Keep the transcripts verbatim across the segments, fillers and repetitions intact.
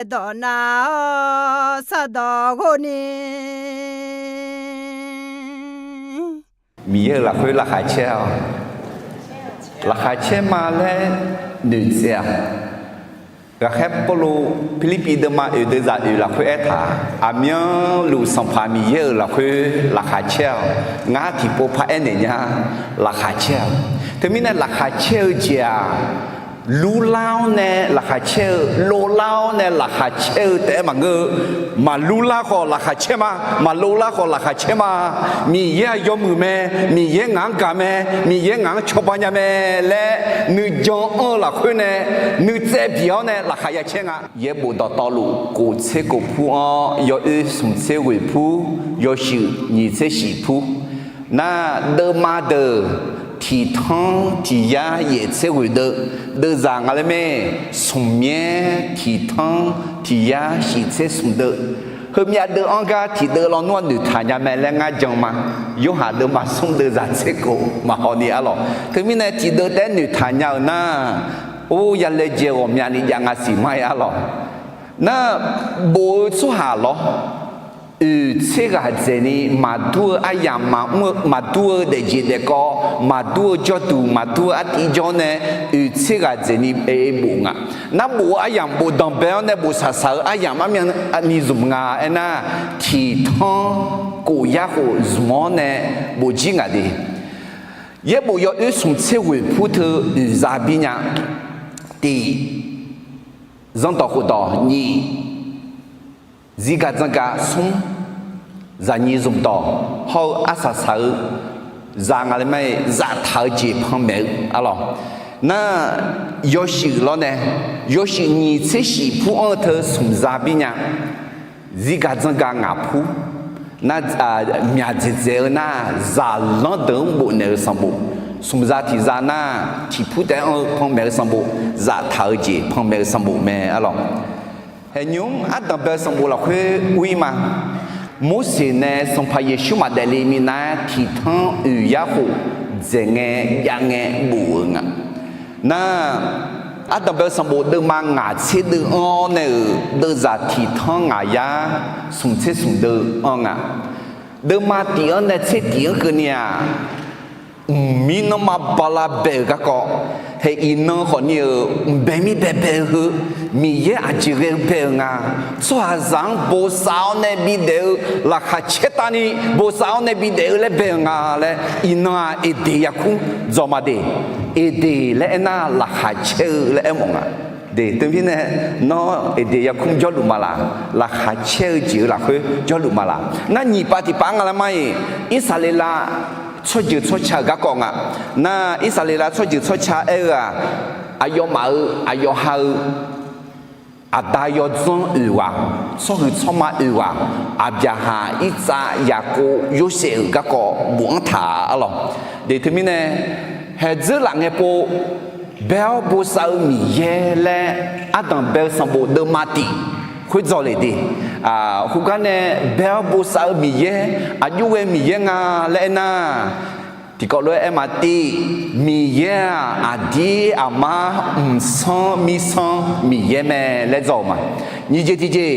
dawq nav-awr sardawq ghov ni, Miqyaer-euq lafkhoer laqkhaq caer-awq. Laqkhaq caer ma laer noeqtsaev-aq, ghaqkhaer Pawrluv Pirlirpiv deuvma oeq deuvzaq oeq lafkhoer aertaq, aqmyanluf Sanqpaq Miqyaer-euq lafkhoer laqkhaq caer-awq. Ngar tiqpov par aernaeq nya, laqkhaq caer-awq. Teumirnae laqkhaq caer-eu jeq-aq, lurlar-awr nae laqkhaq caer-eu, lovlar-awr nae laqkhaq caer-eu taef-aer maqngeur-eu. Maqlurlar khawf laqkhaq caer ma, maqlovlar khawf laqkhaq caer ma. Miqyaer-aq yawmuiq mae, Miqyaer ngaq-anr gaq mae, Miqyaer ngaq-anr cawba nya mae laer nuijan anr-eu lafkhoer nae nuitsaev biq-awr nae laqkhaq ya caer nga. Yaerbof dawqtawvluf kof tser kof pur-anr yawoer smq tser ghoeq pur, yawshuif nyiq tser shif pur. Nar, deuvma deuq tiq tanr tiq yar yaef tser ghoeq deuv, deuvzaq nga laer mae. Smq myaer tiq tanr tiq yar shif tser smq deuv, heumyav deuv-anr gar tiqdeuv lawnmr-anr noeqtaq nya mae laer ngar jan ma. Yorhaq deuvma smr deuvzaq tser kof maqhaw ni arlawq. Teumirnae tiqdeuv taef-aer noeqtaq nya-euq nar, or, yalaejae ghawqmyani jav nga siq ma-ir arlawq. Nar, bof-eu tsawrhaq lawr, oeq tser ghaq dzaeqni maqdur-eu aryamq maqmr-eu, maqdur-eu daefjeq daefkawv, maqdur-eu jawrduq, maqdur-eu artiv jawr nae, oeq tser ghaq dzaeqni aer bof nga. Nar, bof-eu aryamq bof danqbae-awr nae bof saqsaq-eu aryamq armyavni zmq nga aernar, tiq tanr kof yar khof zmq-awr nae bof jir ngaq de. Yaerbof yawoer smq tser ghoeq pur teu oeq za bir nya. Tiq, zanrdawq khofdawq nyiq, zirgaq dzanrgaq smr, zaqnyiq zmqdawq hawr-eu arsaq saq-eu za nga laer ma-ir zaftaq-eu jeq panmaeq-eu arlawq. Nar, yawshuif lawr nae, yawshuif nyiq tser shif pur-anr-eu teu smq za bir nya. Zirgaq dzanrgaq ngaq pur. Nar, myaq dzaeqdzaeq-eu nar, zaqlanr deuq-anr bofnaeq-eu sanqbof. Smq za tiq za nar, tiq pur taef-aer anr-eu panmaeq-eu sanqbof, zaftaq-eu jeq panmaeq-eu sanqbof mae arlawq. Haeqnymr-anr ardanq bae-eu sanqbof lafkhoer ur-ir ma. Morseq nae Sanqpaq Yeqsur maqdaef le minav-aer tiq tanr oeq yar khof dzaeq ngae jav ngae bof-euq nga. Nar, ardanq bae-eu sanqbof deuvma ngaq tser deuv-anr nae-euq deuvzaq tiq tanr ngaq yar smq tser smq deuv-anr nga. Deuvma tiq-anr nae tser tiq-anr keuvni-aq, mqmir nanrma bala bae-euq garkawv, haeq iqnan khawfni-euq mqbae mir baebae-eu heu, Miqyaer aqjeq ghae-eu bae-euq nga. Tsawrhaqzaq-anr bosav-awr nae bidaef-eu laqkhaq caertavni bosav-awr nae bidaef-eu laer bae-euq nga laer iqnan-aq Eqdeq yarkmr dzaw ma de. Eqdeq laer aernar laqkhaq caer-eu laer aermawf nga. De, teumirnae nawr Eqdeq yarkmr jawrluf ma laq? Laqkhaq caer-eu jeq-eu lafkhoer jawrluf ma laq? Nar, nyiq pav tiq pav-anr nga laer ma-iq, Irsaqleqlav tsawrjeuq tsawrca-euq garkawv nga. Nar, Irsaqleqlav tsawrjeuq tsawrca aer-eu-aq, aqyawfmaf-euq aqyawf ha-eu aqda yawdzanr oeq ghaq, tsawrhuiq tsawrma oeq ghaq, Aqbyaqhaq, Irtsav, Yaqkov, Yorsaev-euq garkawv bof-anr taq arlawq. De, teumirnae haeqdzeur laf ngae pov bae-awr bosav-eu Miqyaer laer ardanq bae-eu sanqbof deuvma tiq khoer dzaw le de. Khoergar nae bae-awr bosav-eu Miqyaer aqjox ghae Miqyaer nga laer aernar, tiqkawv lof-aer aer ma tiv, Miqyaer-aq aqdir aqmar mqsanr mirsanr Miqyaer mae laer dzaw-euq ma. Nyiq jeq tiqjeq,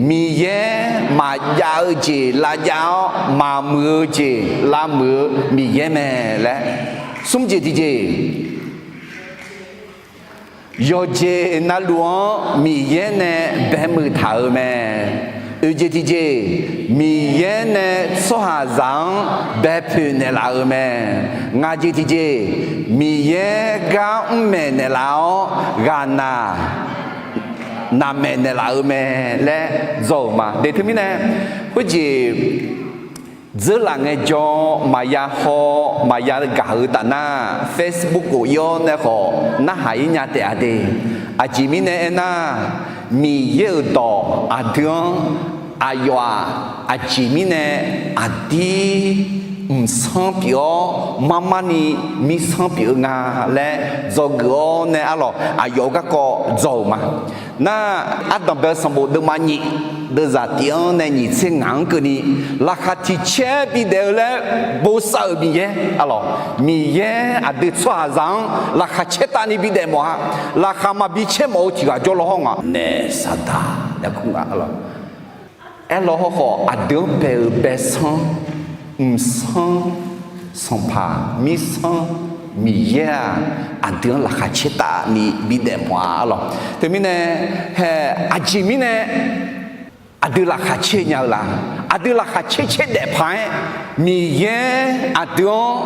Miqyaer maqjav-eu jeq lavjav-awr maqmuiq-eu jeq lavmuiq-eu Miqyaer mae laer. Smr jeq tiqjeq, yawqjeq navluf-anr Miqyaer nae baemuiq taq-euq mae. Oeq jeq tiqjeq, Miqyaer nae tsawrhaqzaq-anr baepoeq naeqlaf-euq mae. Ngaq jeq tiqjeq, Miqyaer gar mr maeq naeqlaf-awr ghaqnaq naqmaeq naeqlaf-euq mae laer dzaw-euq ma. De, teumirnae khoerjeq dzeurlaf ngaejawr maqya haw maqya gaq-eu taf nar, Facebook khof ir-awr nae khawf narhaq ir nya taef-a de. Aqjeq mirnae aernar, Miqyaer-euq dawq aqdui-anr aqyawf-aq aqjeq mirnae aqdir mqsanr pyeuf-awr marmarni mirsanr pyeuf-eu nga laer dzawgeuf-awr nae arlawq aqyawf-eu garkawv dzaw-euq ma. Nar, ardanqbae-eu sanqbof deuvma nyiq deuvzaq tif-anr nae nyiq tser ngaq-anr keuvni, laqkhaq tiq caer bidaef-eu laer bosav-euq Miqyaer arlawq. Miqyaer aqdui tsawrhaqzaq-anr laqkhaq caer tavni bidaef mawf-a. Laqkhaq maqbi caer mawf-eu tiq ghaq jawr law hawr ngaq naef Saqdaq laer kur nga arlawq. Aerlaw hawrkhawf aqdui-anr bae-eu baesanr, mqsanr, Sanqpaq, mirsanr, Miqyaer-aq, aqdui-anr laqkhaq caer tavni bidaef mawf-a arlawq. Teumirnae, hae, aqjeq mirnae aqdui laqkhaq caer nya-eu la? Aqdui laqkhaq caer caer daef paq-aer, Miqyaer aqdui-anr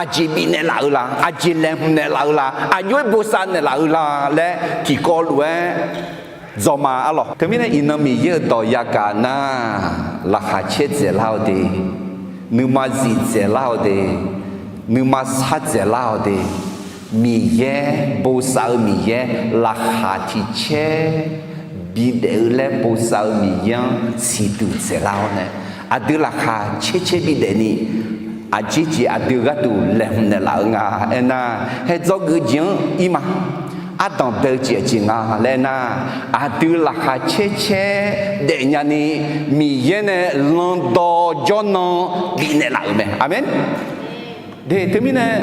aqjeq bifnaeq laf-eu la? Aqjeq laeqhmq naeqlaf-eu la? Aqjox-aer bosav naeqlaf-eu la laer tiqkawv lof-aer dzawma arlawq. Teumirnae iqnan Miqyaer-euq dawq yagaq nar, laqkhaq caer dzaeqlar-awr de, nuima zif dzaeqlar-awr de, nuima sar dzaeqlar-awr de, Miqyaer bosav-eu Miqyaer laqkhaq tiq caer bidaef-eu laer bosav-eu Miqyaer-anr siqduq dzaeqlar-awr nae, aqdui laqkhaq caer caer bidaef ni, aqjeq jeq aqdui gharduq laeqhmq naeqlaf-eu nga. Aernar, hae dzawgeuf jeq-anr ir ma. Ardanq bae-eu jeq aqjeq nga laer aernar, aqdui laqkhaq caer caer daefnya ni, Miqyaer nae landawv jawrnan bifnaeq laf-euq mae. Aqmeq. De, teumirnae,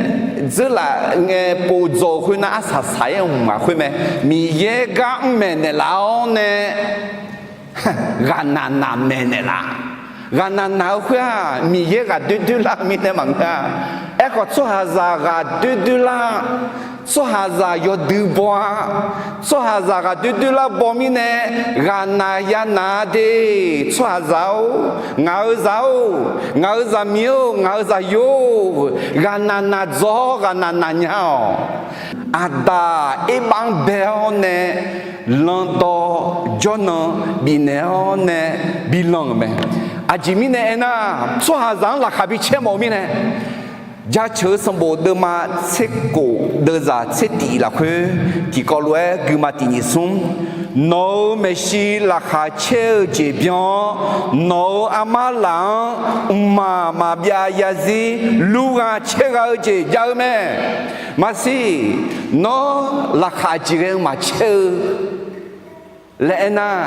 dzeurlaf ngae povdzawq khoernar arsaq saq-aer hmq-aq khoer mae. Miqyaer gar mr maeqnaeq laf-awr nae, ghaqnaq naq maeqnaeq laf. Ghaqnaq naq-eu khoer-aq, Miqyaer ghaqdoer doer lar-eu mirnae maqngeur-a. Aerkhawf, tsawrhaqzaq ghaqdoer doer lar, tsawrhaqzaq yawdui baw-a. Tsawrhaqzaq ghaqdoer doer lar baw mirnae, ghaqnaq yanaq-a de. Tsawrhaqzaq-or, ngaq-euq zaq-or, ngaq-euq zaqmiq-or, ngaq-euq zaqyo-or, ghaqnaq naq dzaw-awr ghaqnaq naq nya-awq. Aqdaq erbav-anr bae-awr nae, landawv jawrnan bifnaeq-awr nae bilan-euq mae. Aqjeq mirnae aernar, tsawrhaqzaq-anr laqkhaq bicaer mawf-eu mirnae, Jaceuq-eu sanqbof deuvma tserkof deuvzaq tsertif lafkhoer tiqkawv lof-aer guima tiq nyiq smr, nawq-euq maeqshi laqkhaq caer-eu jeq byan-awr, nawq-euq armar laf-anr mqmaq maqbyav yazir lur gha caer gha-eu jeq jav-eu mae. Maqsiq, nawr laqkhaq jeq ghae-eu maqcaer-eu laer aernar,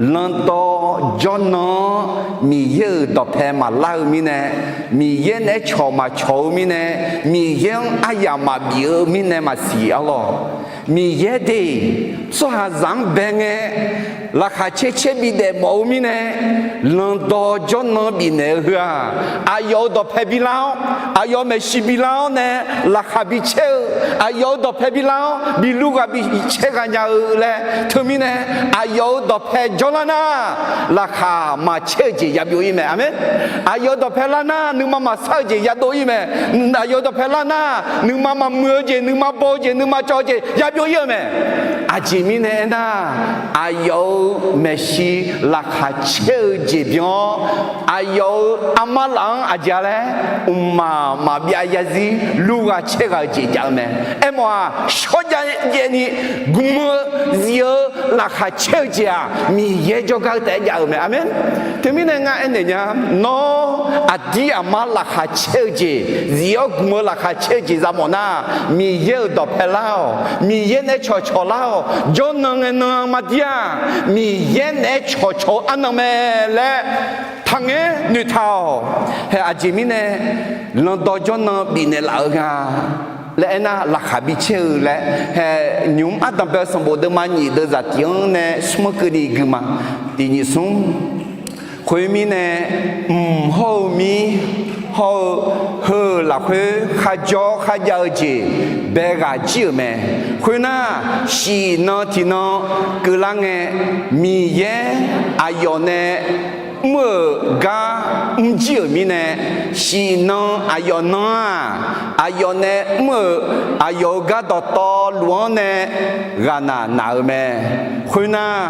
landawv jawrnan-anr Miqyaer-euq dawqpae maqlar-eu mirnae, Miqyaer naeq-aer cawq maqcawq-eu mirnae, Miqyaer-anr aryamq maqbif-eu mirnae maqsiq arlawq. Miqyaer de, tsawrhaqzaq-anr bae ngae, laqkhaq caer caer bidaef mawf-eu mirnae, landawv jawrnan bifnaeq-eu heu-aq, aqyawf-euq dawqpae bilar-awr, aqyawf-euq maeqshi bilar-awr nae laqkhaq bicaer-eu, aqyawf-euq dawqpae bilar-awr bilur ghaq bicaer gha nya-eu laer teumirnae, aqyawf-euq dawqpae jawrlar nar, laqkhaq maqcaer-eu jeq yabyov ir mae. Aqmeq. Aqyawf-euq dawqpae lar nar, nuima maqsar-eu jeq yadov ir mae. Aqyawf-euq dawqpae lar nar, nuima maqmuiq-eu jeq, nuima baw-eu jeq, nuima cawv-eu jeq yabyov ir-eu mae. Aqjeq mirnae aernar, aqyawf-euq maeqshi laqkhaq caer-eu jeq byan-awr, aqyawf-euq armar laf-anr aqjeq-a laer, mqmaq maqbyav yazir lur gha caer gha-eu jeq jav-eu mae. Aermawf-aq, shawrjav jaev ni gmq-eu zif-eu laqkhaq caer-eu jeq-aq, Miqyaer jawrgar-eu taef-aer jav-eu mae. Aqmeq. Teumirnae ngar aernaeq nya, nawr aqdir aqmar laqkhaq caer-eu jeq zif-awr gmq-eu laqkhaq caer-eu jeq za mawf nar, Miqyaer-euq dawqpae lar-awq, Miqyaer naeq-aer cawqcawq lar-awq, jawrnan ngae nan-eu maqdir-aq, Miqyaer naeq-aer cawqcawq-eu arnan mae laer taqngaer noeqtaq-awq. Hae aqjeq mirnae, landawv jawrnan bifnaeq laf-eu nga laer aernar, laqkhaq bicaer-eu laer, hae, nymq-mr ardanqbae-eu sanqbof deuvma nyiq deuvzaq tif-anr nae smr-anr keuvni guima tiq nyiq smr. Khoermirnae, mq hawr-eu mir hawr-eu heu-euq lafkhoer kharjawr kharjav-eu jeq bae ghaq jir-euq mae. Khoernar, shif nan tiqnan keuvlar ngae, Miqyaer aqyawf nae mr-euq gar mrjir-euq mirnae, shif nan aqyawf nan-aq, aqyawf nae mr-euq aqyawf-euq gar dawqtawvluf-anr nae ghaqnaq naq-eu mae. Khoernar,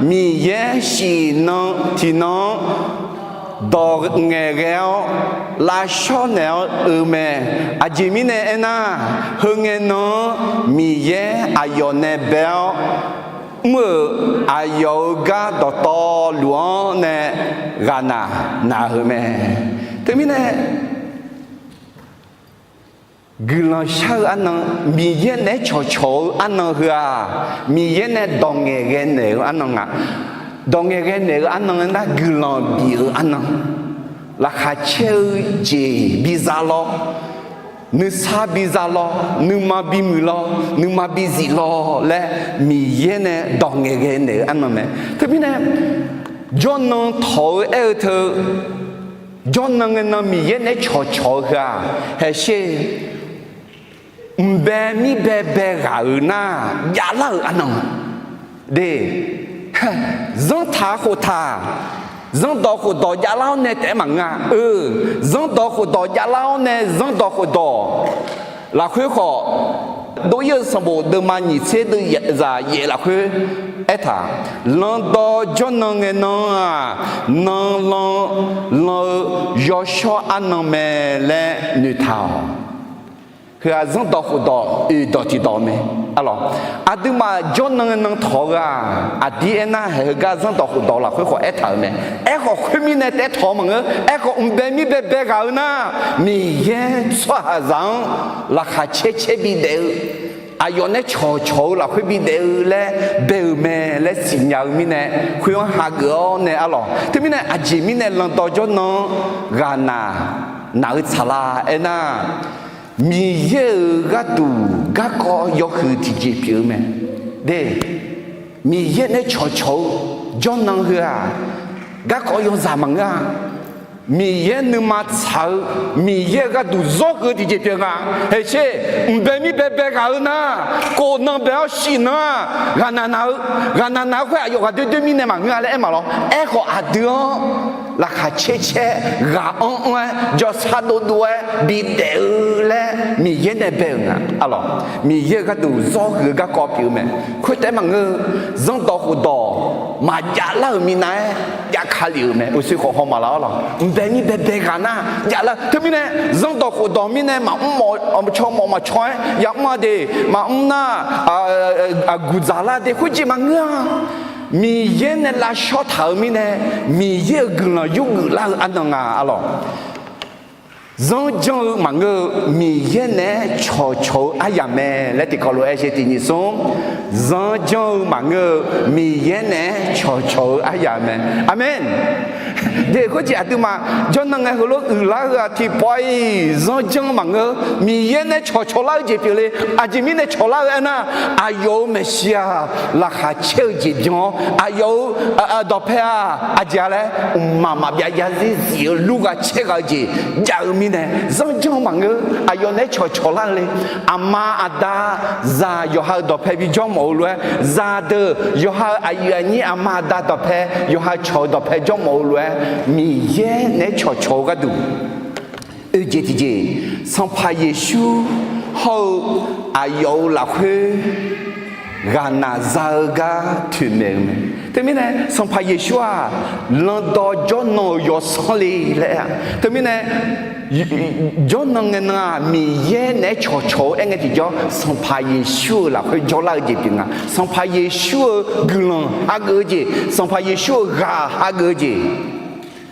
Miqyaer shif nan tiqnan-anr dawq ngaeqghae-awr lavshawr naeq-awr oe mae. Aqjeq mirnae aernar, heu ngae nan-anr Miqyaer aqyawf nae bae-awr mr-euq aqyawf-euq gar dawqtawvluf-anr nae ghaqnaq naq-euq mae. Teumirnae, guiqlanq shar-eu arnan, Miqyaer naeq-aer cawqcawq-eu arnan heu-aq, Miqyaer nae dawq ngaeqghae naeq-eu arnan nga. dawq ngaeqghae naeq-eu arnan nar guiqlanq bif-eu arnan, laqkhaq caer-eu jeq biza lawr, nuisar biza lawr, nuima bimuiq lawr, nuima bizif lawr laer Miqyaer nae dawq ngaeqghae naeq-eu arnan mae. Teumirnae jawrnan tawq-eu aer-eu teu, jawrnan ngae nan Miqyaer naeq-aer cawqcawq-eu heu-aq, haeqsher, mqbae mirbae bae ghaq-euq nar javlar-euq arnan-a. De, zanrtaq khofta, zanrdawq khofdawq javlar-awr nae taef-aer maqngeur-a. Eu, zanrdawq khofdawq javlar-awr nae zanrdawq khofdawq lafkhoer khawf, dov-ir-eu sanqbof deuvma nyiq tser deuvzaq yaef lafkhoer aertaq, landawv jawrnan ngae nan-aq, nan lan lan-eu yawshawr arnan mae laer noeqtaq-awq. Heu-aq zanrdawq khofdawq oeq dawq tiqdawq mae. Alawq, aqduimaf jawrnan ngae nan tawq-eu-aq, aqdir aernar haeq heugar zanrdawq khofdawq lafkhoer khawf aertaq-euq mae. Aerkhawf khoermirnae taef-aer tawq-eu maqngeur. Aerkhawf mqbae mirbae bae ghaq-eu nar, Miqyaer tsawrhaqzaq-anr laqkhaq caer caer bidaef-eu, aqyawf nae cawqcawq-eu lafkhoer bidaef-eu laer bae-euq mae laer siqnya-eu mirnae, khoer-anr hageuf-awr nae arlawq. Teumirnae aqjeq mirnae landawv jawrnan-anr ghaqnaq naq-eu tsaqlar aernar, Miqyaer-euq gharduq garkawv yawhuiq tiqjeq pyeuf-eu mae. De, Miqyaer nae cawqcawq-eu jawrnan heu-aq, garkawv yawzaq maqngeur-a. Miqyaer nuima tsaq-eu, Miqyaer-euq gharduq zawr huiq-eu tiqjeq pyeuf nga. Haeqsher, mqbae mirbae bae ghaq-eu nar, kof nan bae-awr shif nan-aq, ghaqnaq naq-eu, ghaqnaq naq-eu khoer aqyawf ghaqdoer doer mirnae maqngeur-a laer aer maqlawr. Aerkhawf aqdui-anr laqkhaq caer caer ghaq anr anr-aer jawrshar dovdov-aer bidaef-eu laer Miqyaer nae bae-euq nga. Alawq, Miqyaer-euq gharduq zawr huiq-eu garkawv pyeuf-eu mae. Khoertaef maqngeur, zanrdawq khofdawq maqjavlar-euq minav-aer javkale-euq mae. Uqshoe khawf haw maqlaq-awr lawq. Mqbae mirbae bae ghaq nar javlar-eu. Teumirnae zanrdawq khofdawq mirnae maqmr mawf, caw mawf maqcaw-aer yamr-a de, maqmr nar, aqguq dzaqlar de khoerjeq maqngeur-a. Miqyaer nae lavshawr taq-euq mirnae, Miqyaer-euq guiqlanq yurgeuf lar-eu arnan nga. Alawq, zanrjanr-eu maqngeur-eu, Miqyaer naeq-aer cawqcawq-eu aryamq mae laer tiqkawv lof-aer aer sher. Tiq nyiq smr, zanrjanr-eu maqngeur-eu, Miqyaer naeq-aer cawqcawq-eu aryamq mae. Aqmeq. De, khoerjeq aqduimaf jawrnan ngae heulof uiqlar-eu-aq tiqpawf-iq zanrjanr-eu maqngeur-eu, Miqyaer nae cawqcawq lar-eu jeq pyeufle. Aqjeq mirnae cawqlar-eu aernar, aqyawf-euq maeqshi-aq laqkhaq caer-eu jeq byan-awr, aqyawf-euq dawqpae-aq aqjeq-a laer mqmaq maqbyav yarzir zif-eu lur gha caer gha-eu jeq jav-eu mirnae zanrjanr-eu maqngeur-eu, aqyawf naeq-aer cawqcawq lar-eu le. Aqma aqda zaq yawqha-euq dawqpae bijawr mawf-eu lof-aer, zaqdeuq yawqha-euq aqyuif aqnyir aqma aqda dawqpae, yawqha cawq-eu dawqpae jawr mawf-eu lof-aer, Miqyaer naeq-aer cawqcawq-eu gharduq oejeq tiqjeq, Sanqpaq Yeqsur hawr-eu aqyawf-euq lafkhoer ghaqnaq za-eu gar toeqmaeq-eu mae. Teumirnae Sanqpaq Yeqsur-aq, landawv jawrnan-euq yawsanr le laer-a. Teumirnae jawrnan ngae nan-aq, Miqyaer naeq-aer cawqcawq-eu aer ngae tiqjawr, Sanqpaq Yeqsur-euq lafkhoer jawrlar-eu jeq pyeuf nga. Sanqpaq Yeqsur-euq guiqlanq hageuf-eu jeq, Sanqpaq Yeqsur-euq ghaq hageuf-eu jeq.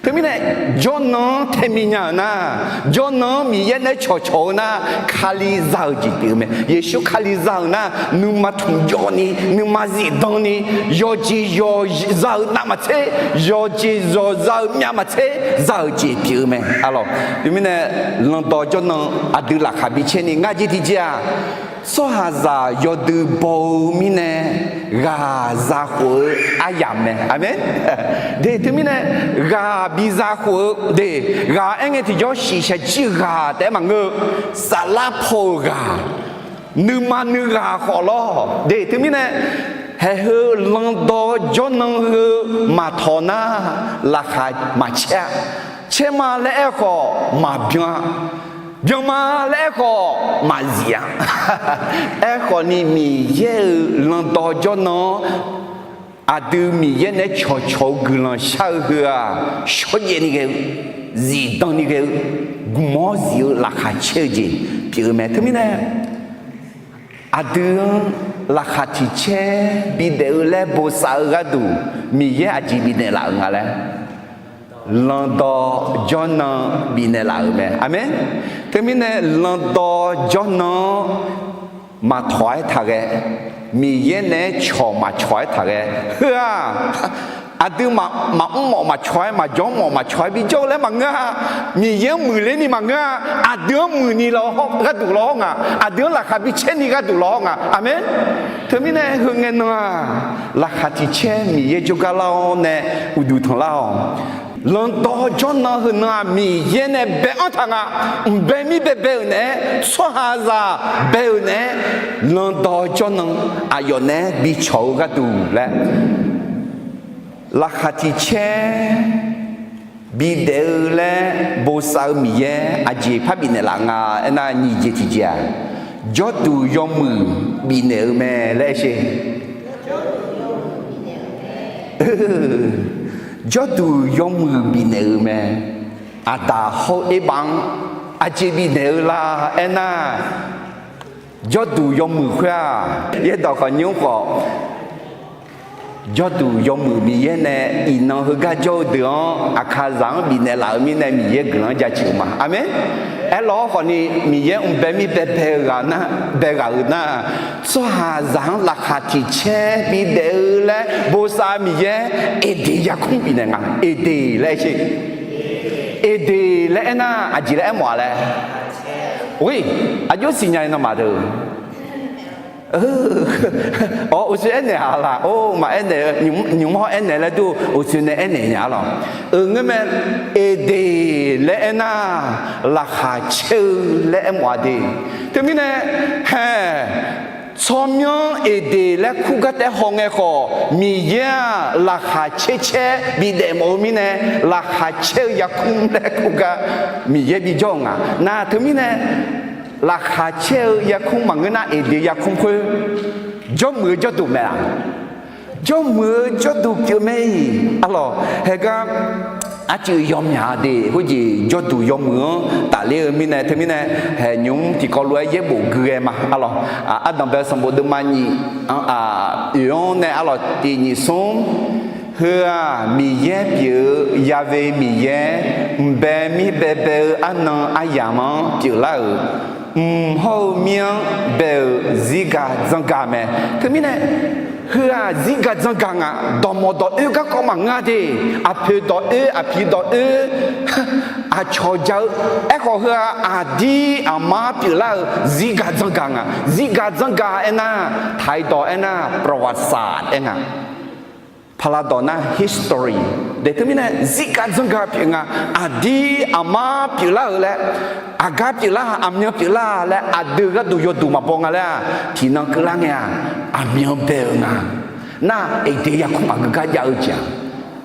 Teumirnae jawrnan-anr tae mi nya-euq nar, jawrnan-anr Miqyaer naeq-aer cawqcawq-eu nar, Kali za-euq jeq pyeuf-eu mae. Yeqsur Kali za-euq nar, nuima tmq jawv ni, nuima zifdan ni, yawqjeq yawq za-euq navmaqtser, yawqjeq yawq za-euq myavmaqtser za-euq jeq pyeuf-eu mae. Alawq, teumirnae landawv jawrnan aqdui laqkhaq bi caer ni ngar jeq tiqjeq-aq, tsawrhaqzaq yawdui baw-eu mirnae ghaq za khof-eu aryamq mae. Aqmeq. De, teumirnae ghaq biza khof-eu de, ghaq aer ngae tiqjawr shiqshaq jir ghaq taef-aer maqngeur-eu, saflar paw-euq ghaq, nuima nuighaq khawf lawr de. Teumirnae haeq heu landawv jawrnan heu maqtawq nar, laqkhaq maqcaer-a. Caer ma laer aerkhawf maqbyan-a. Byan ma laer aerkhawf maqzif-a. Aerkhawf ni Miqyaer-euq landawv jawrnan-anr aqdui Miqyaer naeq-aer cawqcawq-eu guiqlanq shar-eu heu-aq, shawrjaev ni ghae-eu, zifdan ni ghae-eu, gmq-awr zif-eu laqkhaq caer-eu jeq pyeuf-eu mae. Teumirnae aqdui-anr laqkhaq tiq caer bidaef-eu laer bosav-eu gharduq Miqyaer aqjeq bifnaeq laf-euq nga laer, landawv jawrnan bifnaeq laf-euq mae. Aqmeq. Teumirnae landawv jawrnan-anr maqtawq-aer taqghae, Miqyaer naeq-aer cawq maqcawq-aer taqghae, heu-aq Aqdui maqmr mawf maqcawq-aer, maqjawr mawf maqcawq-aer bijawr-eu laer maqngeur-a. Miqyaer-anr muiqler ni maqngeur-a. Aqdui-anr muiqni law gharduq lawhawr nga. Aqdui-anr laqkhaq bicaer ni gharduq lawhawr nga. Aqmeq. Teumirnae heu ngae nan-aq, laqkhaq tiq caer Miqyaer jawrgar lar-awr nae uqduq tanqlar-awq. Lanqdawq jawrnan heu nan-aq, Miqyaer nae bae-anr taq nga. Mqbae mir baebae-euq naeq-aer, tsawrhaqzaq bae-euq naeq-aer, lanqdawq jawrnan aqyawf naeq-aer bicawq-eu gharduq laer, laqkhaq tiq caer bidaef-eu laer bosav-eu Miqyaer aqjeq par bifnaeq laf nga. Aernar, nyiq jeq tiq jeq-aq, jawrduq yawmuiq bifnaeq-eu mae laer aer sher. Jawrduq yawmuiq bifnaeq-eu mae. Aqdaq hawr-eu Erbav-anr aqjeq bifnaeq-eu la? Aernar, jawrduq yawmuiq khoer-aq, yaerdawq khawf nymr khawf, jawrduq yawmuiq Miqyaer nae iqnan heugar jawr-eu deuq-anr aqkaqzaq-anr bifnaeq laf-euq mirnae Miqyaer guiqlanq-anr jaceuq-eu ma. Aqmeq. Aerlawr khawfni Miqyaer mqbae mir baebae-eu ghaq nar, bae ghaq-euq nar, tsawrhaqzaq-anr laqkhaq tiq caer bidaef-eu laer bosav Miqyaer Eqdeq yarkmr bifnaeq nga. Eqdeq laer aer sher. Eqdeq laer aernar aqjeq laer aermawf-a laer. Or, aqjox siqnya-i nawmaf deuq. Awr, uqshoe aernaeq-a laq? Or, maqaer naeq-eu, nymq-mr hawr aernaeq laer dur, uqshoe nae aernaeq nya-a lawq. Eungaer mae, Eqdeq laer aernar, laqkhaq caer-eu laer aermawf-a de. Teumirnae, hae, tsawrmyanr Eqdeq laer kur gar taef haw ngae khawf, Miqyaer-aq laqkhaq caer caer bidaef mawf-eu mirnae, laqkhaq caer-eu yarkmr laer kur gar Miqyaer bijawr-eu nga. Nar teumirnae, laqkhaq caer-eu yarkmr maqngeur nar, Eqdeq yarkmr khoer jawrmuiq-eu jawrduq mae-aq? Jawrmuiq-eu jawrduq pyeuf mae-iq. Arlawq, haegar arcuiv yawmyaq de, khoerjeq jawrduq yawmuiq-anr tafler-eu mirnae, teumirnae, hae nymq-mr tiqkawv lof-aer yaerbof gui ghae ma. Arlawq, ardanq bae-eu sanqbof deuvma nyiq-anr, oeq-anr nae arlawq tiq nyiq smr, heu-aq Miqyaer pyeuf-eu Ya've Miqyaer, mqbae mir baebae-eu arnan aryamq-anr pyeuflar-euq, mq hawr-eu mir-anr bae-euq zirgaq dzanrgaq mae. Teumirnae, heu-aq zirgaq dzanrgaq nga. Dawqmawq dawq-oer garkawv maqngeur-a de, aqpoeq dawq-oer, aqpiq dawq-oer, aqcawq ja-eu, aerkhawf heu-aq aqdir aqmar pyeuflar-euq zirgaq dzanrgaq nga. Zirgaq dzanrgaq aernar, taq-iq dawq aernar ประวัติศาสตร์ aer nga. พาราดอก nar history. Daeq teumirnae zirgaq dzanrgaq pyeuf nga. Aqdir aqmar pyeuflar-euq laer, aqgar pyeuflar, aqmyan pyeuflar laer aqdui gharduq yawduq maqbaw nga laer-aq, tiqnan keuvlar ngae-aq, aqmyan bae-eu nga. Nar Eqdeq yarkmr maqgeu gar jav-eu jeq-aq,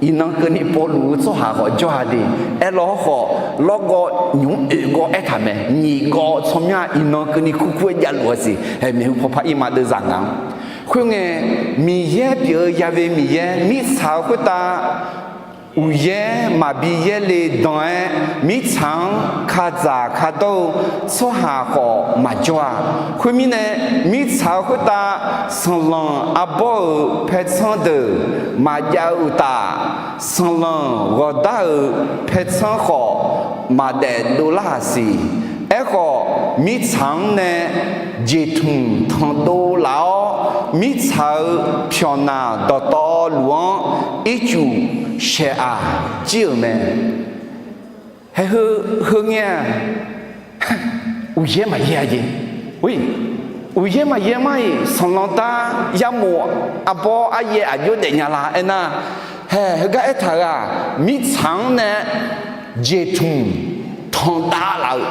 iqnan keuvni povluf-eu tsawrhaq khawf jawr-a de. Aerlawr khawf lawrgawv nymq-mr oeq gawv aertaq mae. Nyiq gawv tsawrmyanr iqnan keuvni kurkur-aer javluf-a siq. Hae maeqhu pawpar irma deuvzaq nga-anr. Khoerngae, Miqyaer pyeuf-eu Ya've Miqyaer mirtsaq-eu khoertav uqyaer maqbi yaerle dan-aer, mirtsaq-anr kadzaq kadawr-eu tsawrhaq khawf maqjawr-a. Khoermirnae, mirtsaq-eu khoertav sanqlanq arbawr-euq paertsanr deuq maqjav-eu uqtaf, sanqlanq ghawqdar-euq paertsanr khawf maqdaef dovlar-aq siq. Aerkhawf, mirtsaq-anr nae jeqtmq tanqdov laf-awr, mirtsaq-euq pyawqnaq dawqtawvluf-anr ircuf shaeq-aq jir-euq mae. Haeheu heu ngae-aq, uqyaer maqyaer-a jeq. Uqyaer maqyaer mar-iq, sanqlanq dar yarmof arbawr aryaer aqjox daefnya la aernar, hae heugar aertaq-euq-aq, mirtsaq-anr nae jeqtmq tanqdav laf-eu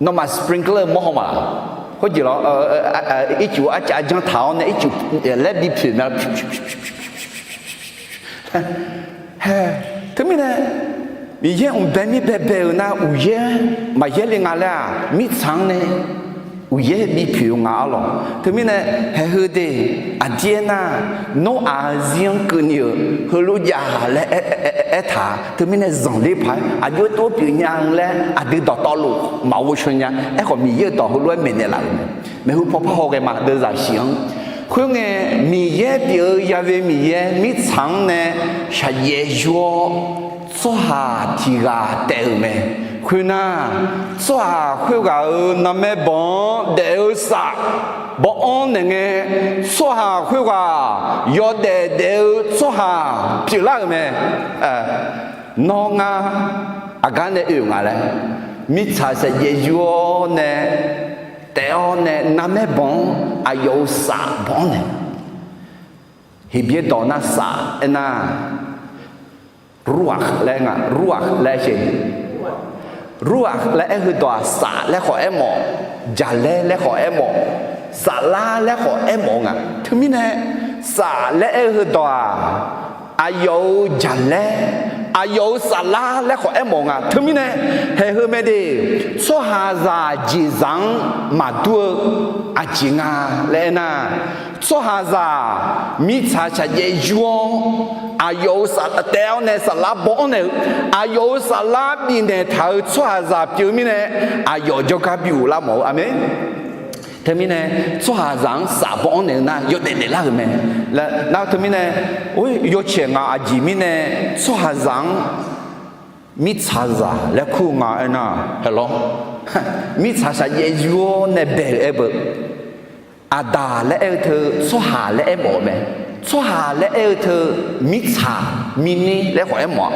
Nawmaf sprinkler mawr haw ma laq? Khoerjeq lawr, ircuf arcav janr taq-awr nae ircuf laer bi poeq mae. Hae, teumirnae, Miqyaer mqbae mir baebae-eu nar uqyaer maqyaer le nga laer-aq, mirtsaq-anr nae uqyaer bi poeq-eu nga arlawq. Teumirnae, haeheu de, aqdir aernar, Noraq-eu zir-anr keuvni-euq heulof jav laer aertaq-a. Teumirnae zanqler paq-aer aqjox tov pyeuf nya-eu laer aqdui dawqtawvluf maqghov shaw nya. Aerkhawf, Miqyaer-euq dawq heulof-aer maeqnaeq laf-euq mae. Maeqhu paw parhaw ghae ma, deuvzaq shif-anr. Khoerngae, Miqyaer pyeuf-eu Ya've Miqyaer mirtsaq-anr nae shaqjaev yur-awr, tsawrhaq tiq ghaq taef-euq mae. Khoernar, tsawrhaq khoerghaq-euq narmaer banq-anr daef-eu saf baw-anr naeqngae, tsawrhaq khoerghaq yawdaef daef-eu tsawrhaq pyeuflar-euq mae. Nawr ngar aqgar nae oe-euq nga laer, mirtsaq shaqjaev yur-awr nae taef-awr nae narmaer banq-anr aqyawf-euq saf baw-anr naeq. Heqbyaer dawq nar saf aernar, ruakh laer nga, ruakh laer aer-eu, ruakh laer aer-eu heudawq-aq, saf laer khawf aermawf, jaqlaer laer khawf aermawf, saflar laer khawf aermawf-eu nga. Teumirnae, saf laer aer-eu heudawq-aq, aqyawf-euq jaqlaer, aqyawf-euq saflar laer khawf aermawf-eu nga. Teumirnae, haeq heu mae de, tsawrhaqzaq jeqzaq-anr maqdur-eu aqjeq nga laer aernar, tsawrhaqzaq mirtsaq shaqjaev yur-awr, aqyawf-euq saf taef-awr nae saflar baw-anr naeq-eu, aqyawf-euq saflar bifnaeq taq-eu tsawrhaqzaq pyeuf-eu mirnae, aqyawf jawrgar bi ghoflar mawf-eu. Aqmeq. Teumirnae, tsawrhaqzaq-anr saf baw-anr naeq-eu nar yawdaef daeflar-euq mae. Nar teumirnae, yawcaeq nga aqjeq mirnae, tsawrhaqzaq-anr mirtsaqzaq laer kur-eu nga aernar, haeq lawr, mirtsaq shaqjaev yur-awr nae bae-euq aer beu. Aqdaq laer aer-eu teu tsawrhaq laer aermawf-eu mae. Tsawrhaq laer aer-eu teu mirtsaq, mirner laer khawf aermawf-a,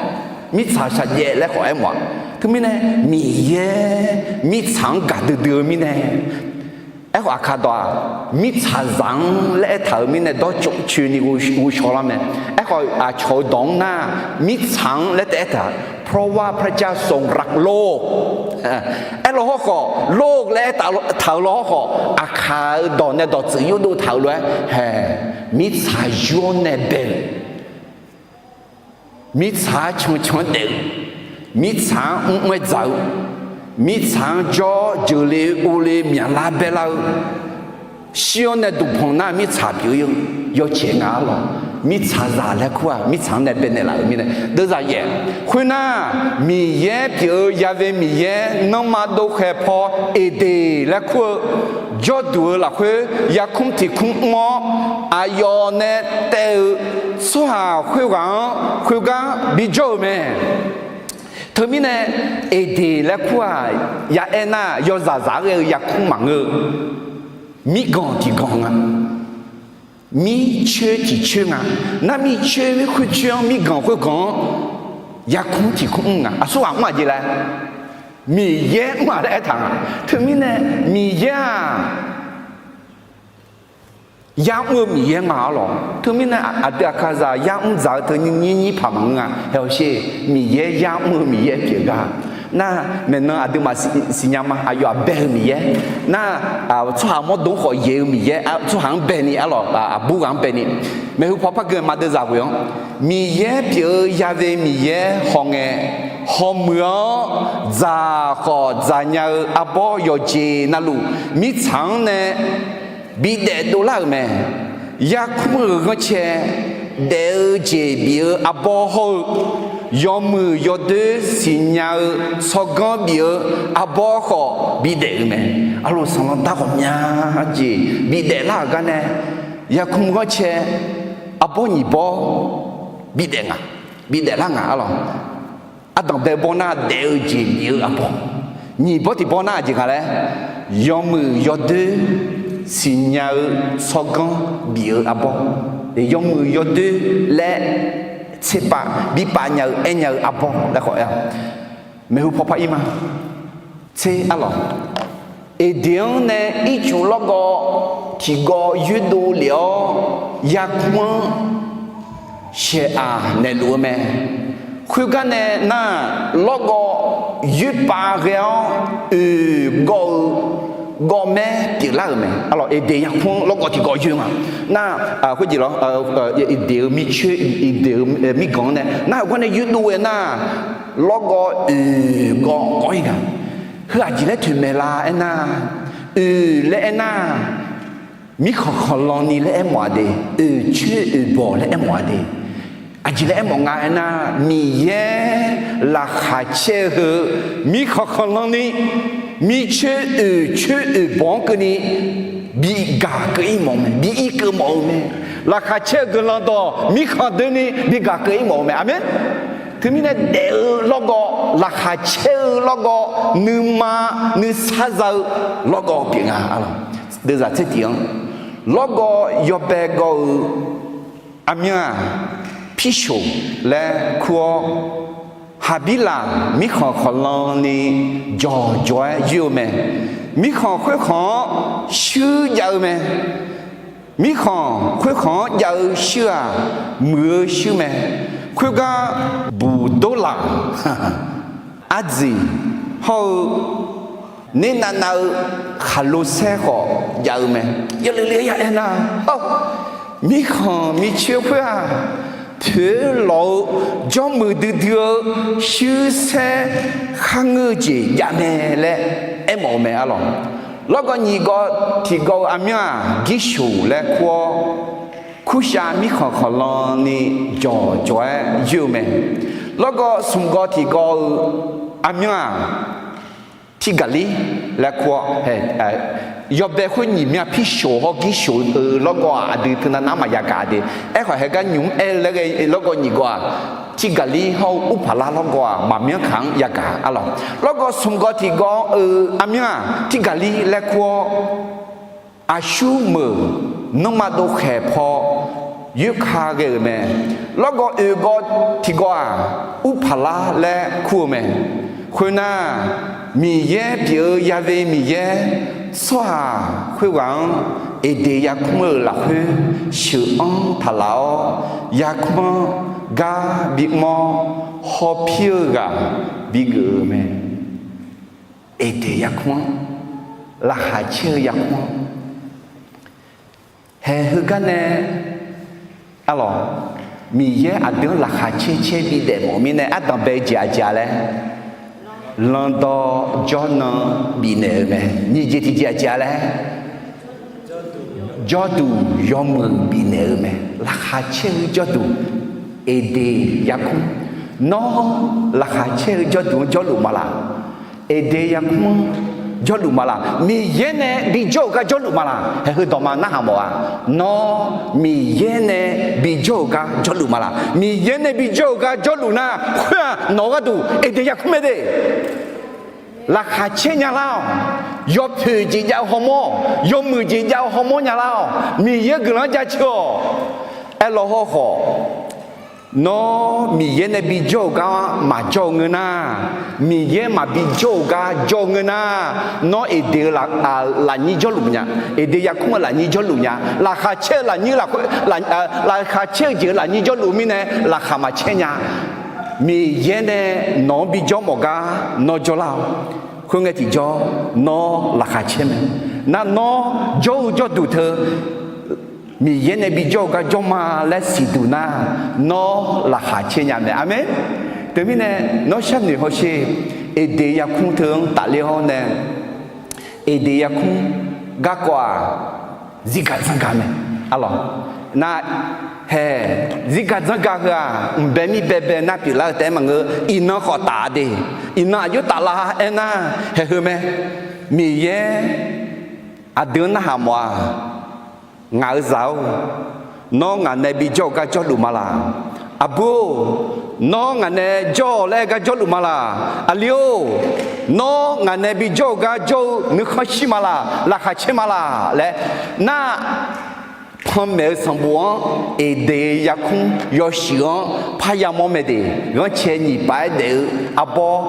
mirtsaq shaqjaev laer khawf aermawf-a. Teumirnae, Miqyaer mirtsaq-anr gaqdui dui-eu mirnae, aerkhawf aqkaq dawq-aq, mirtsaqzaq-anr laer aertaq-euq mirnae dawrcoeni ghovshaw lar mae. Aerkhawf aqcawq-eu dawq-anr nar, mirtsaq-anr laer taef aertaq, เพราะว่าพระเจ้าทรงรักโลก aerlawq hawrkhawf, โลก laer aertaq-euq lawq hawrkhawf, aqkaq-eu dawq nae dawqtsuif yurdov taq-euq lof-aer haeq, mirtsaq yur-awr nae bae-euq, mirtsaq-anr cancan-anr daef-eu, mirtsaq-anr mr-aer dzaq-eu, mirtsaq-anr jawr jeuqle uvle myaqlar baerlar-eu, shir-awr nae duqpanq nar mirtsaq pyeuf-eu yawcaeq nga arlawq. Mirtsaqzaq laer kur-aq, mirtsaq-anr nae baenaeq laf-euq mirnae deuvzaq yaef. Khoernar, Miqyaer pyeuf-eu Yahweh Miqyaer nanrma dovkhaeq paw Eqdeq laer kur-eu jawrduq-eu lafkhoer yarkmr tiq kmr mr-awr, aqyawf nae taev-eu tsawrhaq khoerghaq-anr khoergar bijawr-euq mae. Teumirnae, Eqdeq laer kur-aq, ya aernar yawzaq zaq-aer ghae-eu yarkmr maqngeur-eu, mirganq tiq ganq nga, mircoer tiq coer nga. Nar mircoer khoercoer-anr, mirganq khoerganq-anr yarkmr tiq kmr mr nga. Aqsurghaq mr-aq jeq laer, Miqyaer mr-aq laer aertaq nga. Teumirnae, Miqyaer-aq yar mr-eu Miqyaer nga arlawq. Teumirnae aqdui aqkaqzaq yar mr dzaq-eu teu nyir nyir paq maqngeur nga. Haeq awq sher, Miqyaer yar mr-eu Miqyaer pyeuf gar. Nar maeqnan aqduimaf siqnya ma, aqyawf-aq bae-eu Miqyaer. Nar tsawrhaq mawrdo-anr khawf yaeq-eu Miqyaer, tsawrhaq-anr baeni arlawq, aqbur ghaq-anr baeni. Maeqhu paw par gui ma deuvzaq ghoe-anr, Miqyaer pyeuf-eu Yahweh Miqyaer hawngae, hawmuiq-anr dzaq khawf dzaqnya-eu arbawr yawqjeq navluf mirtsaq-anr nae bidaef dovlar-euq mae. Yarkmr-euq ghanrcae daef-eu jeq bif-eu arbawr hawr-eu, yawmuiq yawdoer siqnya-eu tsawrganr bif-eu arbawr khawf bidaef-euq mae. Arlawq, sanqlanq dar ghawqmya jeq bidaef lar-euq gar nae, yarkmr ghanrcae arbawr nyiq bawr bidaef nga, bidaef lar nga arlawq. Ardanq bae bawr nar daef-eu jeq bif-eu arbawr, nyiq bawr tiq bawr nar aqjeq nga laer, yawmuiq yawdoer siqnya-eu tsawrganr bif-eu arbawr, yawmuiq yawdoer laer tserpav bi pavnya-eu aernya-eu arbawr laer khawf aer-a. Maeqhu paw par ir ma. Tser arlawq, Eqdeq-anr nae ircuf lawrgawv tiqgawv yoerdov lef-awr yarkmr-anr shaeqaq naeqluf-eu mae. Khoergar nae nar, lawrgawv yoerpav ghae-awr oeq gawv-eu gawvmaer pyeuflar-euq mae. Arlawq, Eqdeq yarkmr-anr lawrgawv tiqgawv yoer nga. Nar, khoerjeq lawr, Eqdeq-eu mircoer, Eqdeq-eu mirganq-anr nae nar, heugar nae yoerdov-aer nar, lawrgawv oeq gawv kawv-ir nga. Heu aqjeq laer toeqmaeq la aernar, oeq laer aernar, mirkhanq khanqlan ni laer aermawf-a de, oeqcoer oeqbawq laer aermawf-a de. Aqjeq laer aermawf nga aernar, Miqyaer laqkhaq caer-eu heu mirkhanq khanqlan ni, mircoer oeqcoer oeqbawq-anr keuvni bi gaq keuv-ir mawf-eu mae, bi ir keuv mawf-eu mae. Laqkhaq caer-eu guiqlanq dawq mirkhanq doeni bi gaq keuv-ir mawf-eu mae. Aqmeq. Teumirnae daef-eu lawrgawv, laqkhaq caer-eu lawrgawv, nuima nuisar za-eu lawrgawv pyeuf nga. Deuvzaq tser tiq-anr, lawrgawv yawbae gawv-eu armyanr-aq, Pirshoq laer kur-awr, Haqbirlaq mirkhanq khawqlanni jawqjawq-aer yoer-eu mae. Mirkhanq khoerkhanq-anr shuir jav-eu mae. Mirkhanq khoerkhanq-anr jav-eu shuir-aq, muiq-eu shuir mae. Khoergar buqdorlaq, ardziq hawr-eu ner navnav-eu khaqlo saer khawf jav-eu mae. Yawleqleq-aer ya aernar, mirkhanq micoer khoer-aq, poeq-aer lawq-eu jawrmuiq duidui-eu shuir saer kharngeur-eu jeq jav mae laer aermawf-eu mae arlawq. Lawrgawv nyiq gawv tiq gawv-eu armyanr-aq, Girshoq laer kur-awr, Kurshav mirkhanq khawqlanni jawqjawq-aer yoer-eu mae. Lawrgawv smq gawv tiq gawv-eu armyanr-aq, Tirgaqlir laer kur-awr, yawbae khoer nyiq mya Pirshoq hawr Girshoq-eu lawrgawv-aq, aqdui teunav nar maqya gaq de. Aerkhawf, heugar nymq-mr aer-eu laer ghae-eu lawrgawv nyiq gawv-aq, Tirgaqlir hawr-eu Urpaqlar lawrgawv-aq, maqmyanr kaq-anr ya gaq arlawq. Lawrgawv smq gawv tiq gawv-eu armyanr-aq, Tirgaqlir laer kur-awr, aqsur meuq nanrma dov khaeq paw yoerka ghae-euq mae. Lawrgawv oeq gawv tiq gawv-aq, Urpaqlar laer kur-eu mae. Khoernar, Miqyaer pyeuf-eu yave Miqyaer, tsawrhaq khoerghaq-anr Eqdeq yarkmr-euq lafkhoer sheuq-anr taqlaf-awr, yarkmr-anr gar bimawr hawpir-eu ghaq bigeuf-euq mae. Eqdeq yarkmr-anr, laqkhaq caer-eu yarkmr-anr, haeq heugar nae arlawq, Miqyaer aqdui-anr laqkhaq caer caer bidaef mawf mirnae ardanq bae-eu jeq aqjeq-a laer, landawr jawrnan bifnaeq-euq mae. Nyiq jeq tiqjeq aqjeq-a laer, jawrduq yawmuiq bifnaeq-eu mae. Laqkhaq caer-eu jawrduq, Eqdeq yarkmr. Nawr laqkhaq caer-eu jawrduq-anr jawrluf ma laq? Eqdeq yarkmr-anr jawrluf ma laq? Miqyaer nae bijawr-euq gar jawrluf ma laq? Haeq heu dawqma narhaq mawf-a. Nawr Miqyaer nae bijawr-euq gar jawrluf ma laq? Miqyaer nae bijawr-euq gar jawrluf nar, khoer-aq nawq-eu gharduq Eqdeq yarkmr mae de. Laqkhaq caer nya lar-awq. Yawpoeq jeq jav-eu hawmawr, yawmuiq jeq jav-eu hawmawr nya lar-awq. Miqyaer guiqlanq-anr jaceuq-awq. Aerlaw hawrkhawf, nawr Miqyaer nae bijawr-euq gar maqjawr-eu ngeur nar, Miqyaer maqbi jawr-euq gar jawr-eu ngeur nar, nawr Eqdeq-eu lafnyir jawrluf nya, Eqdeq yarkmr-eu lafnyir jawrluf nya, laqkhaq caer-eu lafnyir, laqkhaq caer-eu jeq-eu lafnyir jawrluf-eu mirnae laqkhaq maqcaer nya. Miqyaer nae nawq-anr bijawr mawf gar nawr jawrlar-awq. Khoerngae tiqjawr nawr laqkhaq caer mae. Nar nawr jawr-eu jawrduq teu Miqyaer nae bijawr-eu gar jawr ma laer siqduq nar, nawr laqkhaq caer nya mae. Aqmeq. Teumirnae nawr sharnoeq hawsher, Eqdeq yarkmr teu-anr tafler-awr nae, Eqdeq yarkmr garkawv-aq, zirgaq dzanrgaq mae. Arlawq, nar haeq zirgaq dzanrgaq heu-aq, mqbae mir baebae nar pyeuflar-eu taef-aer maqngeur. Iqnan khawf taf de. Iqnan aqjox taflar aernar, haeq heu mae. Miqyaer aqdui-anr narhaq mawf-aq, ngaq-euq zaq-or, nawr ngaq nae bijawr-eu gar jawrluf ma laq? Aqbur-or, nawr ngaq nae jawr-awq laer gar jawrluf ma laq? Aqli-or, nawr ngaq nae bijawr-eu gar jawr-eu nuikhanr shir ma laq? Laqkhaq caer ma laq laer nar, panmaeq-eu sanqbof-anr Eqdeq yarkmr yawshuif-anr parya mawr mae de. Ghanrcae nyiq paf-aer daef-eu arbawr,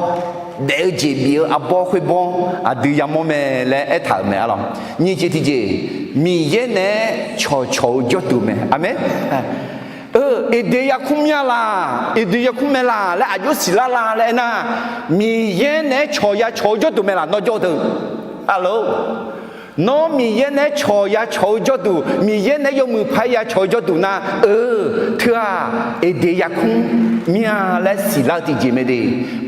daef-eu jeq bif-eu arbawr khoerbawr-anr aqdui yamawr mae laer aertaq-euq mae arlawq. Nyiq jeq tiqjeq, Miqyaer naeq-aer cawqcawq-eu jawrduq mae. Aqmeq. Eqdeq yarkmr mya laq, Eqdeq yarkmr mae laq laer aqjox siqlar la laer aernar, Miqyaer naeq-aer cawq ya cawq-eu jawrduq mae laq nawr jawr-eu teu? Arlawq, nawr Miqyaer naeq-aer cawq ya cawq-eu jawrduq, Miqyaer naeq-aer yawmuiq paq-aer ya cawq-eu jawrduq nar, eu, teu-aq, Eqdeq yarkmr mya laer siqlar-eu tiqjeq mae de.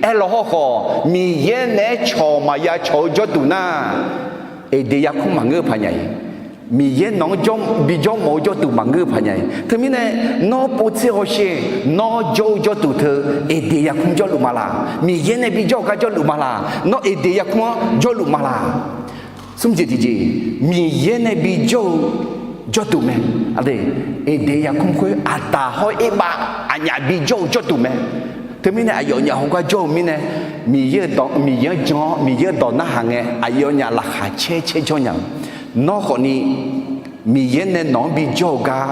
Aerlawq hawrkhawf, Miqyaer naeq-aer cawq maqya cawq-eu jawrduq nar, Eqdeq yarkmr maqngeur-eu paq nya-iq. Miqyaer nawq-anr bijawr mawf-eu jawrduq maqngeur-eu paq nya-iq. Teumirnae, nawr povtser hawsher, nawr jawr-eu jawrduq teu Eqdeq yarkmr jawrluf ma laq? Miqyaer nae bijawr-eu gar jawrluf ma laq? Nawr Eqdeq yarkmr-anr jawrluf ma laq? Smr jeq tiqjeq, Miqyaer nae bijawr-eu jawrduq mae. Eqdeq yarkmr khoer aqtaf hawr-eu erbav aqnyaf bijawr-eu jawrduq mae. Teumirnae aqyawfnyaf hawgar jawr-eu mirnae, Miqyaer-euq dawq, Miqyaer-anr jan-awr Miqyaer-euq dawq narhaq ngae aqyawfnyaf laqkhaq caer caer jawr nya-eu. Nawr khawfni Miqyaer nae nawq-anr bijawr-eu gar,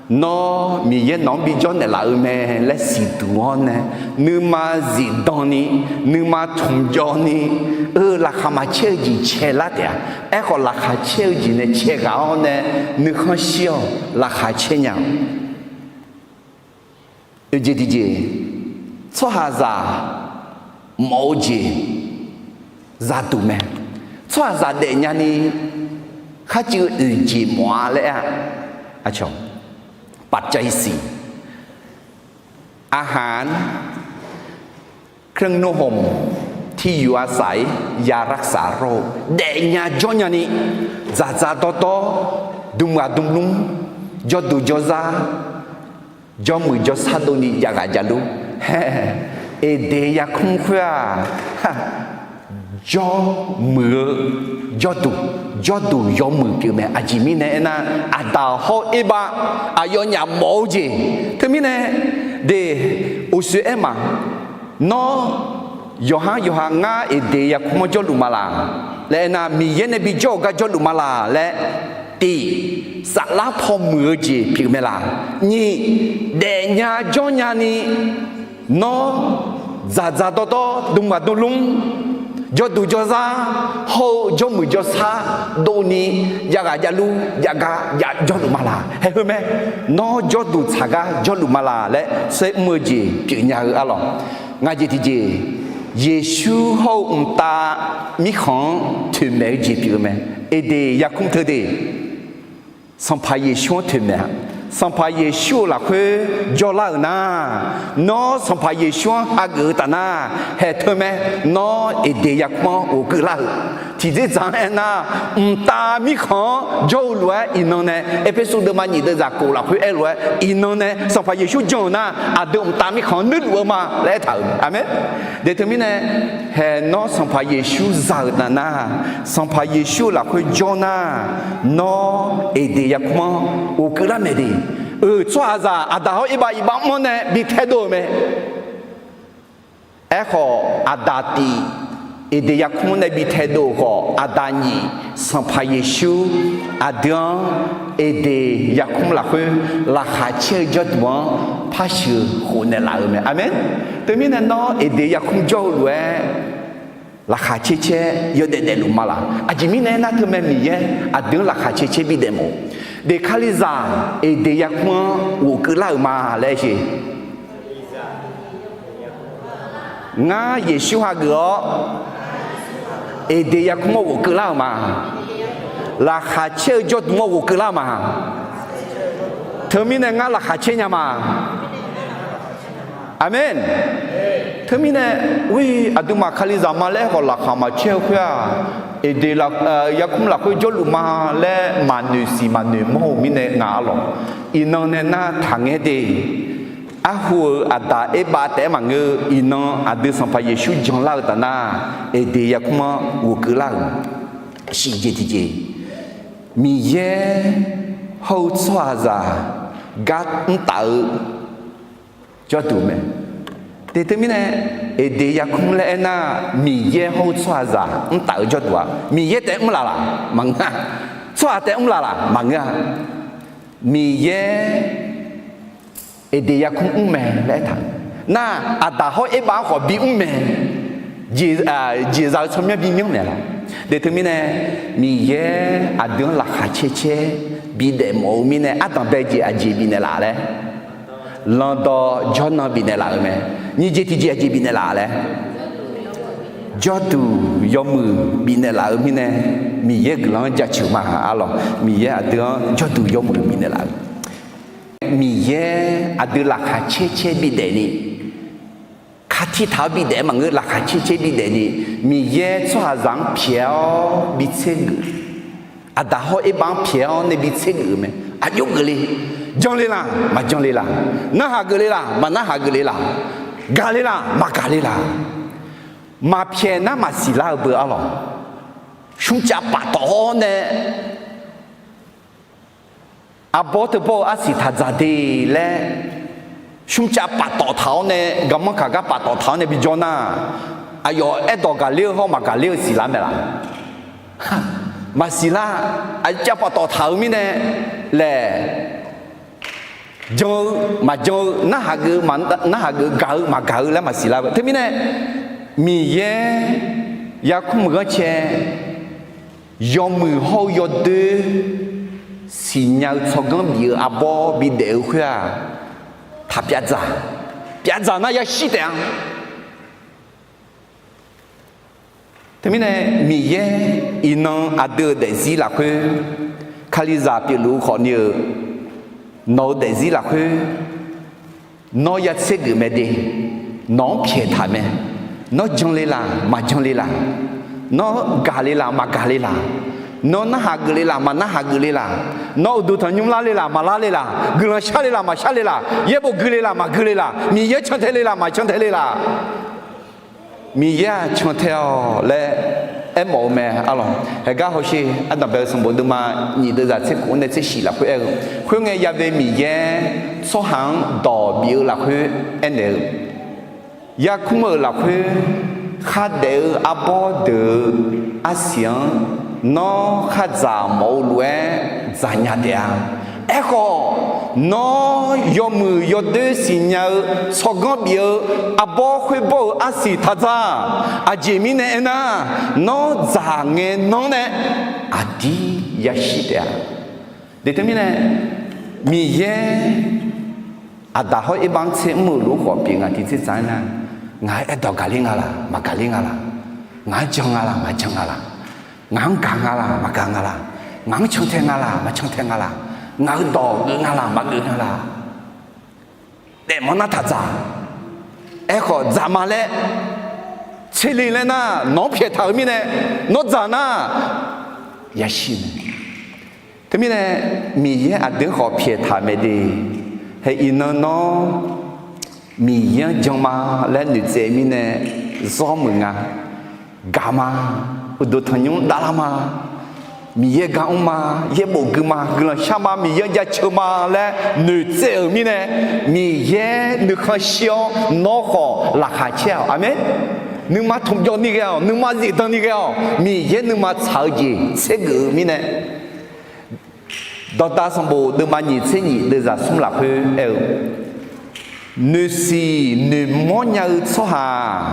nawr Miqyaer nawq-anr bijawr naeqlaf-eu mae laer siqduq-awr nae, nuima zifdan ni, nuima tmqjawv ni, eu, laqkhaq maqcaer-eu jeq caelar taef-a. Aerkhawf, laqkhaq caer-eu jeq nae caeghaq-awr nae, nuikhanr shir-awq, laqkhaq caer nya-awq. Oeqjeq tiqjeq, tsawrhaqzaq mawf-eu jeq zaqduq mae. Tsawrhaqzaq daefnya ni kharcuiv-eu oeqjeq mawf-a laer-a, aqcawq, ปัจจัยสี่ อาหาร เครื่องนุ่งห่ม ที่อยู่อาศัย ยารักษาโรค daefnya jawrnya ni, dzaqdzaq dawrdawr, dmqghaq dmqlmr, jawrduq jawrzar, jawrmuiq jawrsar dovni javghaq javlur. Eqdeq yarkmr khoer-aq, jawrmuiq-eu jawrduq, jawrduq yawmuiq pyeuf mae. Aqjeq mirnae aernar, aqdaq hawr-eu erbav aqyawfnyaf mawf-eu jeq. Teumirnae, de, uqshoe aer ma, nawr yawqhar yawqha ngar Eqdeq yarkmr-anr jawrluf ma laq laer aernar, Miqyaer nae bijawr-eu gar jawrluf ma laq laer, tiq, saflar paw muiq-eu jeq pyeuf mae laq. Nyiq, daefnya jawrnya ni, nawr dzaqdzaq dawrdawr, dmqghaq dmqlmr, jawrduq jawrzar hawr-eu jawrmuiq jawrsar dovni javghaq javlur, javgar jav jawrluf ma laq. Haeq heu mae, nawr jawrduq tsaq gar jawrluf ma laq laer saermr-eu jeq pyeufnya-eu arlawq. Ngaq jeq tiqjeq, Yeqsur hawr-eu mqtav mirkhanq-anr toeqmaeq-eu jeq pyeuf-eu mae. Eqdeq yarkmr teu de, Sanqpaq Yeqsur-anr toeqmaeq-a. Sanqpaq Yeqsur-euq lafkhoer jawrlar-euq nar, nawr Sanqpaq Yeqsur-anr hageuf-eu taf nar, haeq teu mae, nawr Eqdeq yarkmr-anr ghofkeuv lar-euq. Tiqdzerdzaq-anr aernar, mqtav mirkhanq-anr jawr-eu lof-aer iqnan nae, Erpersu deuvma nyiq deuvzaq kof lafkhoer aer lof-aer iqnan nae Sanqpaq Yeqsur jan-euq nar, aqdui mqtav mirkhanq-anr nuirluf-eu ma laer aertaq-euq. Aqmeq. De teumirnae, haeq nawr Sanqpaq Yeqsur za-euq taf nar, Sanqpaq Yeqsur-euq lafkhoer jawr nar, nawr Eqdeq yarkmr-anr ghofkeuv lar mae de. Euq, tsawrhaqzaq aqdaq hawr erbav iqbax mr-anr nae bi taedov-euq mae. Aerkhawf, aqdaq tiq Eqdeq yarkmr nae bi taedov-euq khawf, aqdaq nyiq Sanqpaq Yeqsur aqdui-anr Eqdeq yarkmr lafkhoer laqkhaq caer-eu jawrduq-anr par sheuq khof naeqlaf-euq mae. Aqmeq. Teumirnae nawr Eqdeq yarkmr jawr-eu lof-aer laqkhaq caer caer yawdaef daefluf ma laq. Aqjeq mirnae aernar, teumae Miqyaer aqdui-anr laqkhaq caer caer bidaef mawf-eu. De, Kalizaq Eqdeq yarkmr-anr ghofkeuv lar-euq ma laer aer-eu. Ngar Yeqsur hageuf-awr Eqdeq yarkmr-anr ghofkeuv lar-euq ma. Laqkhaq caer-eu jawrduq-anr ghofkeuv lar-eu ma. Teumirnae ngar laqkhaq caer nya ma. Aqmeq. Teumirnae, aqduimaf Kalizaq ma laer khawf laqkhaq maqcaer-eu khoer-aq, Eqdeq yarkmr lafkhoer jawrluf ma laer maqnoeq siq maqnoeq mawr-euq mirnae nga arlawq. Iqnan nae nar taqngaer de. Arhu-euq aqdaq erbav taef-aer maqngeur-eu, iqnan aqdui Sanqpaq Yeqsur janlar-eu taf nar, Eqdeq yarkmr-anr ghofkeuv lar-euq. Shiqjeq tiqjeq, Miqyaer hawr-eu tsawrhaqzaq gar mrtaf-eu jawrduq mae. De teumirnae, Eqdeq yarkmr laer aernar, Miqyaer hawr-eu tsawrhaqzaq mrtaf-eu jawrduq-aq, Miqyaer taef mr laf laq maqngeur-a. Tsawrhaq taef mr laf laq maqngeur-a. Miqyaer Eqdeq yarkmr mr mae laer aertaq-eu nar, aqdaq hawr erbav-anr khawf bimr mae. Jeqzaq-eu tsawrmyanr bimyanr naeq laq. De teumirnae, Miqyaer aqdui-anr laqkhaq caer caer bidaef mawf-eu mirnae, ardanq bae jeq aqjeq bifnaeq laf laer, lanqdawq jawrnan bifnaeq laf-eu mae. Nyiq jeq tiqjeq aqjeq bifnaeq laf laer, jawrduq yawmuiq bifnaeq laf-eu mirnae, Miqyaer guiqlanq-anr jaceuq ma arlawq. Miqyaer aqdui-anr jawrduq yawmuiq bifnaeq laf-eu, Miqyaer aqdui laqkhaq caer caer bidaef ni, kaqtiq taq-awr bidaef maqngeur, laqkhaq caer caer bidaef ni, Miqyaer tsawrhaqzaq-anr pyaeq-awr bitser geuf, aqdaq hawr erbav-anr pyaeq-awr nae bitser geuf-eu mae. Aqjox geufle, janle laq maqjanle laq, narhaq geufle laq maqnarhaq geufle laq, gaqle laq maqgaqle laq, maqpyaeq nar maqsiq lar-eu beu arlawq. Smrcav paftawf-awr nae arbawr teubawr-eu arsiq taq dzaq de laer, shmrcav paftawf taq-awr nae, garmanr kaq gar paftawf taq-awr nae bijawr nar, aqyawf aerdawq gaqler-eu hawr maqgaqler-eu siqlar mae laq? Maqsiqlar. Aqcav paftawf taq-eu mirnae laeq, jan-eu maqjan-eu, narhaq geuf narhaq geuf, gaq-eu maqgaq-eu laer maqsiqlar-eu. Teumirnae Miqyaer yarkmr meuq ghanrcae yawmuiq hawr-eu yawdoer siqnya-eu tsawrganr bif-eu arbawr bidaef-eu khoer-aq, taq pyavdzaq. Pyavdzaq nar yashir taef-a. Teumirnae Miqyaer iqnan aqdui-euq daefzir lafkhoer, Kalizaq pyeufluf-eu khawfni-euq nawq-eu daefzir lafkhoer, nawr ya tsergeuf mae de, nawq-anr pyaeq taq mae, nawr jan le laq maqjan le laq, nawr gaq le laq maqgaq le laq, nawr narhaq geuf le laq maqnarhaq geuf le laq, nawr uqduq tanqnymr lar le laq maqlar le laq, guiqlanq shar le laq maqshar le laq, yaerbof gui le laq maqgui le laq, Miqyaer cantae le laq maqcantae le laq. Miqyaer-aq cantae-awq laer aermawf-eu mae arlawq. Haeqgar hawsher ardanqbae-eu sanqbof deuvma nyiq deuvzaq tser khof-anr nae tser shif lafkhoer aer-eu, khoerngae ya'bae Miqyaer tsawrhaq-anr dawq bif-eu lafkhoer aernaeq-eu, yarkmr-euq lafkhoer khardaef-eu arbawr deuq-eu arsiq-anr nawr khardzaq mawf-eu lof-aer dzaqnya taef-a. Aerkhawf, nawr yawmuiq yawdoer siqnya-eu tsawrganr bif-eu arbawr khoerbawr-euq arsiq taqdzaq. Aqjeq mirnae aernar, nawr dzaq ngae nanr nae aqdir yashir taef-a. Deuq teumirnae, Miqyaer aqdaq hawr erbav-anr tser mr-euq lof-aer khawf pyeuf nga tiqtser tsaq-aer nar, ngaq-euq aerdawq gaqler nga laq maqgaqler nga laq, ngaq-anr jan nga laq maqjan nga laq, ngaq-anr gaq nga laq maqgaq nga laq, ngaq-anr cantae nga laq maqcantae nga laq, ngaq-euq dawq geuf nga laq maqgeuf nga laq, daefmawf nar taqdzaq. Aerkhawf dzaq ma laer tser le laer nar, nawq-anr pyaeq taq-euq mirnae, nawr dzaq nar yashir mae. Teumirnae Miqyaer aqdui-anr khawf pyaeq taq mae de. Hae iqnan nawr Miqyaer-anr jan ma laer noeqtsaev mirnae zawr meuq nga. Gaq ma, uqduq tanqnymr davlar ma, Miqyaer gar mr ma, yaerbof gui ma, guiqlanq shar ma, Miqyaer-anr jaceuq ma laer noeqtsaev-euq mirnae, Miqyaer nuikhanr shir-awr nawr khawf laqkhaq caer-awq. Aqmeq. Nuima tmqjawv ni ghae-awq, nuima zifdan ni ghae-awq, Miqyaer nuima tsaq-eu jeq tsergeuf-eu mirnae. Dawqdaq sanqbof deuvma nyiq tser nyiq deuvzaq smr lafkhoer aer-eu, noeqsiq noeqmawr nya-eu tsawrhaq-aq,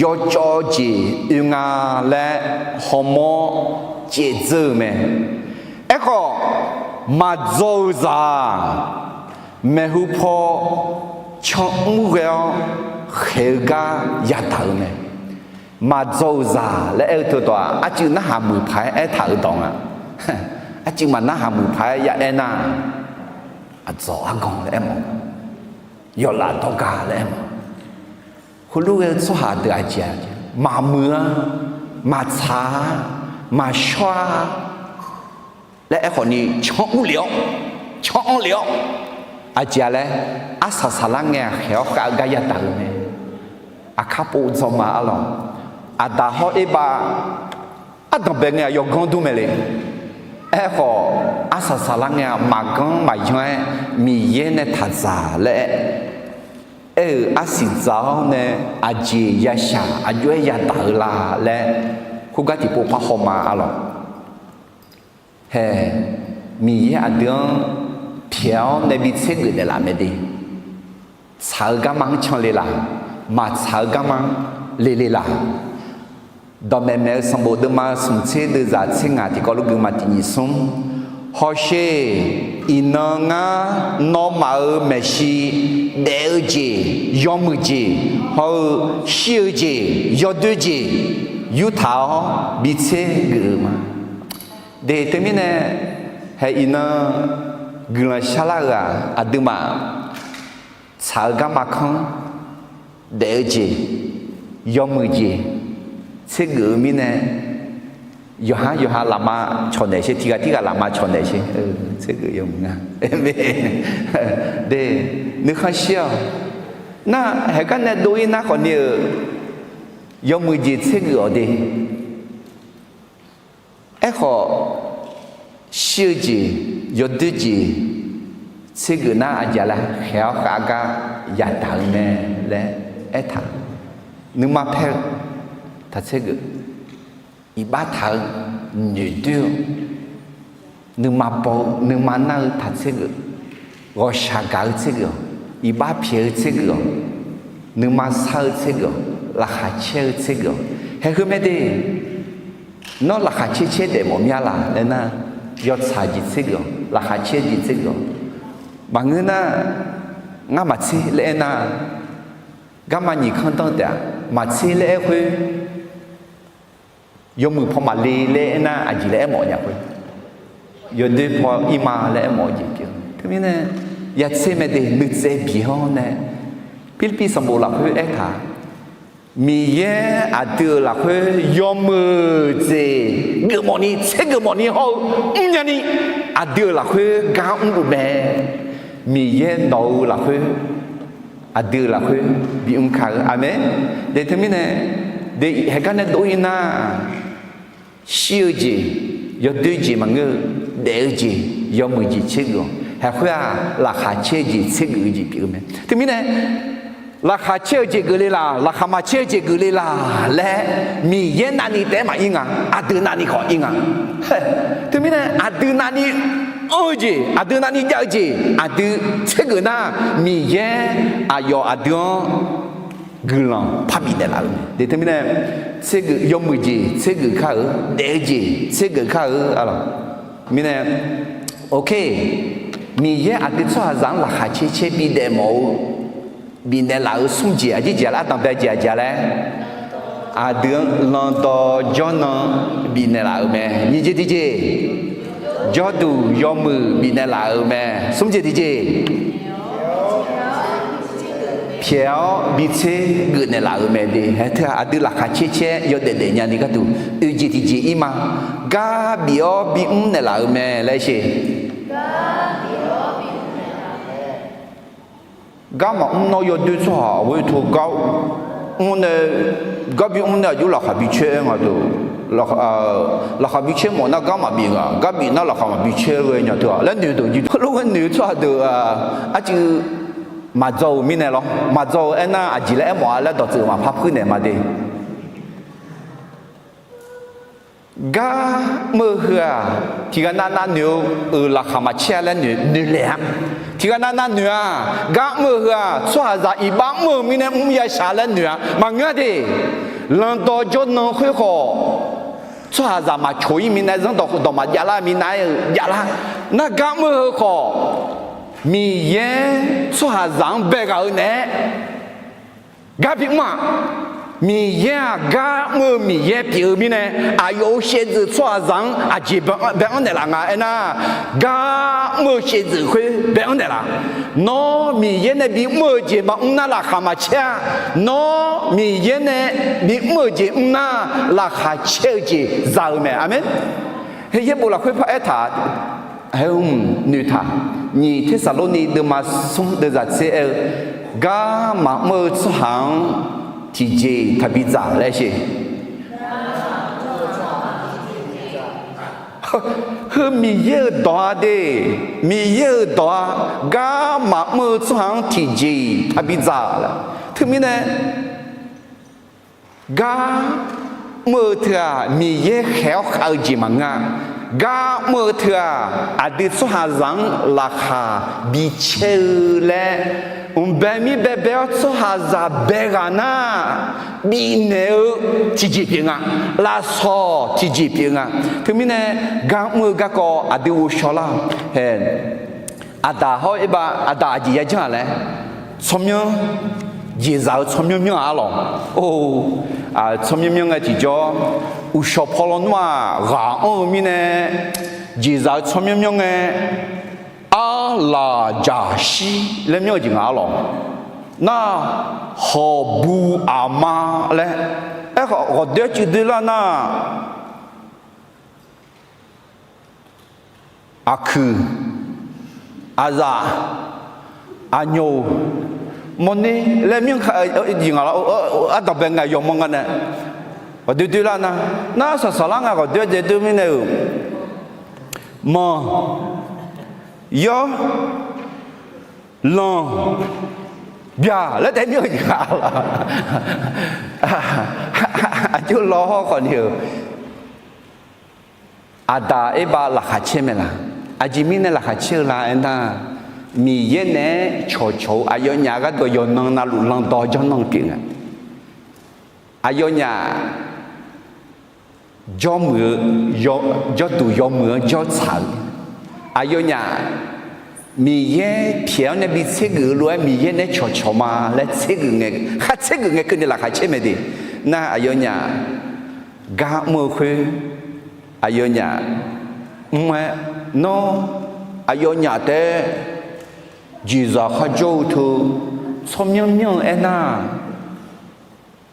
yawcawv jeq oe nga laer hawmawr caevdzeur-eu mae. Aerkhawf, maqdzaw-eu zaq-aq, maeqhu paw canmr ghae-awr khaeq-eu gar yadaq-eu mae. Maqdzaw-eu zaq laer aer-eu teu dawq-aq, arcuiv narhaq muiq paq-aer aertaq-euq dawq nga. Arcuiv maqnarhaq muiq paq-aer ya aer nar, aqdzawq argan laer aermawf, yawlaf dawrga laer aermawf. Heulof ghae-eu tsawrhaq deuq aqjeq-aq, maqmuiq-a, maqtsaq-a, maqshawr-a laer aerkhawf ni canmr lef-awr, canmr lef-awr, aqjeq-a laer, arsaq saqlar ngae-aq khaeq-awr khav-eu gar yadaq-eu mae. Aqkar pov dzaw ma arlawq. Aqdaq hawr erbav ardanqbae ngae-aq yawganr dur mae le. Aerkhawf, arsaq saqlar ngae-aq maqganr maqyan-aer Miqyaer nae taqdzaq laer aer-euq arsiq dzaq-awr nae aqjeq yashaq aqjox-aer yadaq-eu la laer khoergar tiqpov par hawma arlawq. Hae, Miqyaer aqdui-anr pyaeq-awr nae bi tsergeuf naeqlaf mae de. Tsaq-eu garma-anr can le laq, maqtsaq-eu garma-anr le le laq. Dawqmaeq maeq-eu sanqbof deuvma smq tser deuvzaq tser ngaq tiqkawv lof gui ma tiq nyiq smr. Hawsher, iqnan ngar nawmaf-euq maeqshi daef-eu jeq, yawmuiq jeq, hawr-eu shir-eu jeq, yawdoer jeq yurtaq-awr bi tsergeuf-eu ma. De teumirnae, hae iqnan guiqlanq sharlar-euq-aq, aqduimaf tsaq-eu garma kanr, daef-eu jeq, yawmuiq jeq tsergeuf-eu mirnae, yawqhar yawqha lafma cawq naeq sher, tiqghaq tirghaq lafma cawq naeq sher, tsergeuf yawmuiq nga. De, nuikhanr shir-awq. Nar, haeqgar nae dov-ir nar khawfni-euq, yawmuiq jeq tsergeuf-awq de. Aerkhawf, shir-eu jeq, yawdoer jeq, tsergeuf nar aqjeq laer khaeq-awr khav gar yadaq-eu mae laer aertaq. Nuima paer-eu taq tsergeuf, iqbax taq-eu noeqdoer-eu, nuima baw-eu nuima nar-eu taq tsergeuf, ghawqshaq gaq-eu tsergeuf-awq, iqbax pyaeq-eu tsergeuf-awq, nuima sar-eu tsergeuf-awq, laqkhaq caer-eu tsergeuf-awq. Haeq heu mae de. Nawr laqkhaq caer caer daef mawf mir-a laq laer nar, yawtsaq jeq tsergeuf-awq, laqkhaq caer jeq tsergeuf-awq. Maqngeur nar, ngar maqtser laer aernar, garma nyiq kanr danr taef-a. Maqtser laer aer khoer, yawmuiq paw maqle laer aernar aqjeq laer aermawf nya khoer, yawdoer paw ir ma laer aermawf-eu jeq pyeuf. Teumirnae, yatser mae de nuitsaev biq-anr nae, Pirlirpiv sanqbof lafkhoer aertaq, Miqyaer aqdui-euq lafkhoer yawmuiq jeq geufmawf ni tsergeuf mawf ni hawr-eu mrnya ni, aqdui-euq lafkhoer gar mr-eu mae. Miqyaer nawq-eu lafkhoer, aqdui-euq lafkhoer bimr ka-eu. Aqmeq. De teumirnae, de haeqgar nae dov-ir nar, shir-eu jeq, yawdoer jeq maqngeur-eu, daef-eu jeq, yawmuiq jeq tsergeuf-awq. Haeq khoer-aq, laqkhaq caer-eu jeq tsergeuf-eu jeq pyeuf-eu mae. Teumirnae, laqkhaq caer-eu jeq geufle laq, laqkhaq maqcaer-eu jeq geufle laq laer, Miqyaer navni taef-aer maqir nga, aqdui navni khawf ir nga. Teumirnae aqdui navni anr-eu jeq, aqdui navni jav-eu jeq aqdui tsergeuf nar, Miqyaer aqyawf aqdui-anr guiqlanq parbif naeqlaf-eu mae. De teumirnae, tsergeuf, yawmuiq jeq tsergeuf kar-eu, daef-eu jeq tsergeuf kar-eu, arlawq. Mirnae, ok, Miqyaer aqdui tsawrhaqzaq-anr laqkhaq caer caer bidaef mawf-eu, bifnaeq laf-eu smr jeq aqjeq jeq laer ardanq bae jeq aqjeq laer, aqdui-anr landawv jawrnan bifnaeq laf-euq mae. Nyiq jeq tiqjeq, jawrduq yawmuiq bifnaeq laf-euq mae. Smr jeq tiqjeq, pyaeq-awr bitser geufnaeq laf-euq mae de. Haeq teu-aq aqdui laqkhaq caer caer yawdaef daef nyani gharduq oeq jeq tiqjeq ir ma. Gar bif-awr bimr naeqlaf-euq mae laer sher. Gar maqmr nawr yawdoer tsawrhaq ghoer teu gar mr nae, gar bimr nae aqjox laqkhaq bi caer nga deuq, laqkhaq bi caer mawf nar gar maqbif nga, gar bif nar laqkhaq maqbi caer ghae nya teu-aq laer noeq deuq jeq. Lof-aer noeq tsawrhaq deuq arcuiv maqdzaw-euq mirnae lawr, maqdzaw-eu aernar aqjeq laer aermawf-a laer dawqtsuif maqpar puir naeq ma de. Gar mr-eu heu-aq, tiqghaq navnav noeq-eu, euq laqkhaq maqcaer-a laer noeq, noeqlaeq-a. Tiqghaq navnav noeq-aq, gar mr-eu heu-aq, tsawrhaqzaq iqbax mr-eu mirnae mr yashaq laer noeq-a. Maqngeur-a de. Landawv jawrnan khoer khawf, tsawrhaqzaq maqcoq-ir mirnae zanrdawq dawq maqjav lar mirnae-euq javlar. Nar gar mr-eu heu khawf, Miqyaer tsawrhaqzaq-anr bae ghaq-eu naeq-aer gar bimr-aq, Miqyaer-aq gar mr-eu Miqyaer pyeuf-eu mirnae, aqyawf-euq shaevdzeuf tsawrhaqzaq-anr aqjeq bae-anr naeqlaf nga aernar, gar mr-eu shaevdzeuf khoer bae-anr naeqlaf. Nawr Miqyaer nae bimr-eu jeq maqmr nar laqkhaq maqcaer-a. Nawr Miqyaer nae bimr-eu jeq mr nar, laqkhaq caer-eu jeq za-eu mae. Aqmeq. Heqyaer bof lafkhoer paraer taq, haeq-eu noeqtaq, nyiq Tersaqlorni deuvma smr deuvzaq tser aer-eu, gar maqmr-eu tsawrhaq-anr tiqjeq-iq taqbi dzaq laer sher. Heu Miqyaer-euq dawq-a de. Miqyaer-euq dawq-a, gar maqmr-eu tsawrhaq-anr tiqjeq-iq taqbi dzaq laer. Teumirnae gar mr-eu teu-aq, Miqyaer khaeq-awr khav-eu jeq maqngeur-a. Gar mr-eu teu-aq, aqdui tsawrhaqzaq-anr laqkhaq bicaer-eu laer, mqbae mir baebae-awr tsawrhaqzaq bae ghaq nar, bifnaeq-eu tiqjeq pyeuf nga. Lafsawq tiqjeq pyeuf nga. Teumirnae, gar mr-eu garkawv aqdui ghovshaw lar-awq. Aqdaq hawr-eu aerbav, aqdaq aqjeq yajanr-aq laer, tsawrmyanr, jeqzaq-eu tsawrmyanr myanr-aq arlawq. Or, tsawrmyanr myanr ngae tiqjawr, uqshawq paw lawnmr-aq ghaq anr-eu mirnae, jeqzaq-eu tsawrmyanr myanr ngae, arlaq jaqshir laer myanr-eu jeq nga arlawq. Nar, hawqbu aqma laer, aerkhawf ghawqdoer-aer cuiv doer lar nar, aqkuiq, aqzaf, aqnyoq, mawrner laer myanr ka jeq nga lawr. Ardanqbae ngae yawmawr nga nae ghawqdoer doer lar nar, nar saqsaq lar ngae ghawqdoer-aer dzae doer mirnae-euq, manq, yawr, lanq byaq laer taef mir-eu nya laq. Aqjox law hawr khawf ni-euq Aqdaq Erbav laqkhaq caer mae laq? Aqjeq mirnae laqkhaq caer-eu la aernar, Miqyaer naeq-aer cawqcawq-eu aqyawfnyaf gharduq yawqnan navluf landawr jawrnan pyeuf nga. Aqyawfnyaf jawrmuiq-eu, jawrduq yawmuiq-anr jawrtsaq-eu, aqyawfnyaf Miqyaer pyaeq-awr nae bi tsergeuf-eu lof-aer Miqyaer naeq-aer cawqcawq ma laer tsergeuf ngae, khar tsergeuf ngae keuvni laqkhaq caer mae de. Nar aqyawfnyaf gar mr-eu khoer, aqyawfnyaf mr-aer, nawr aqyawfnyaf taef-aer jeqzaq kharjawr-eu teu tsawrmyanr myanr-eu aernar,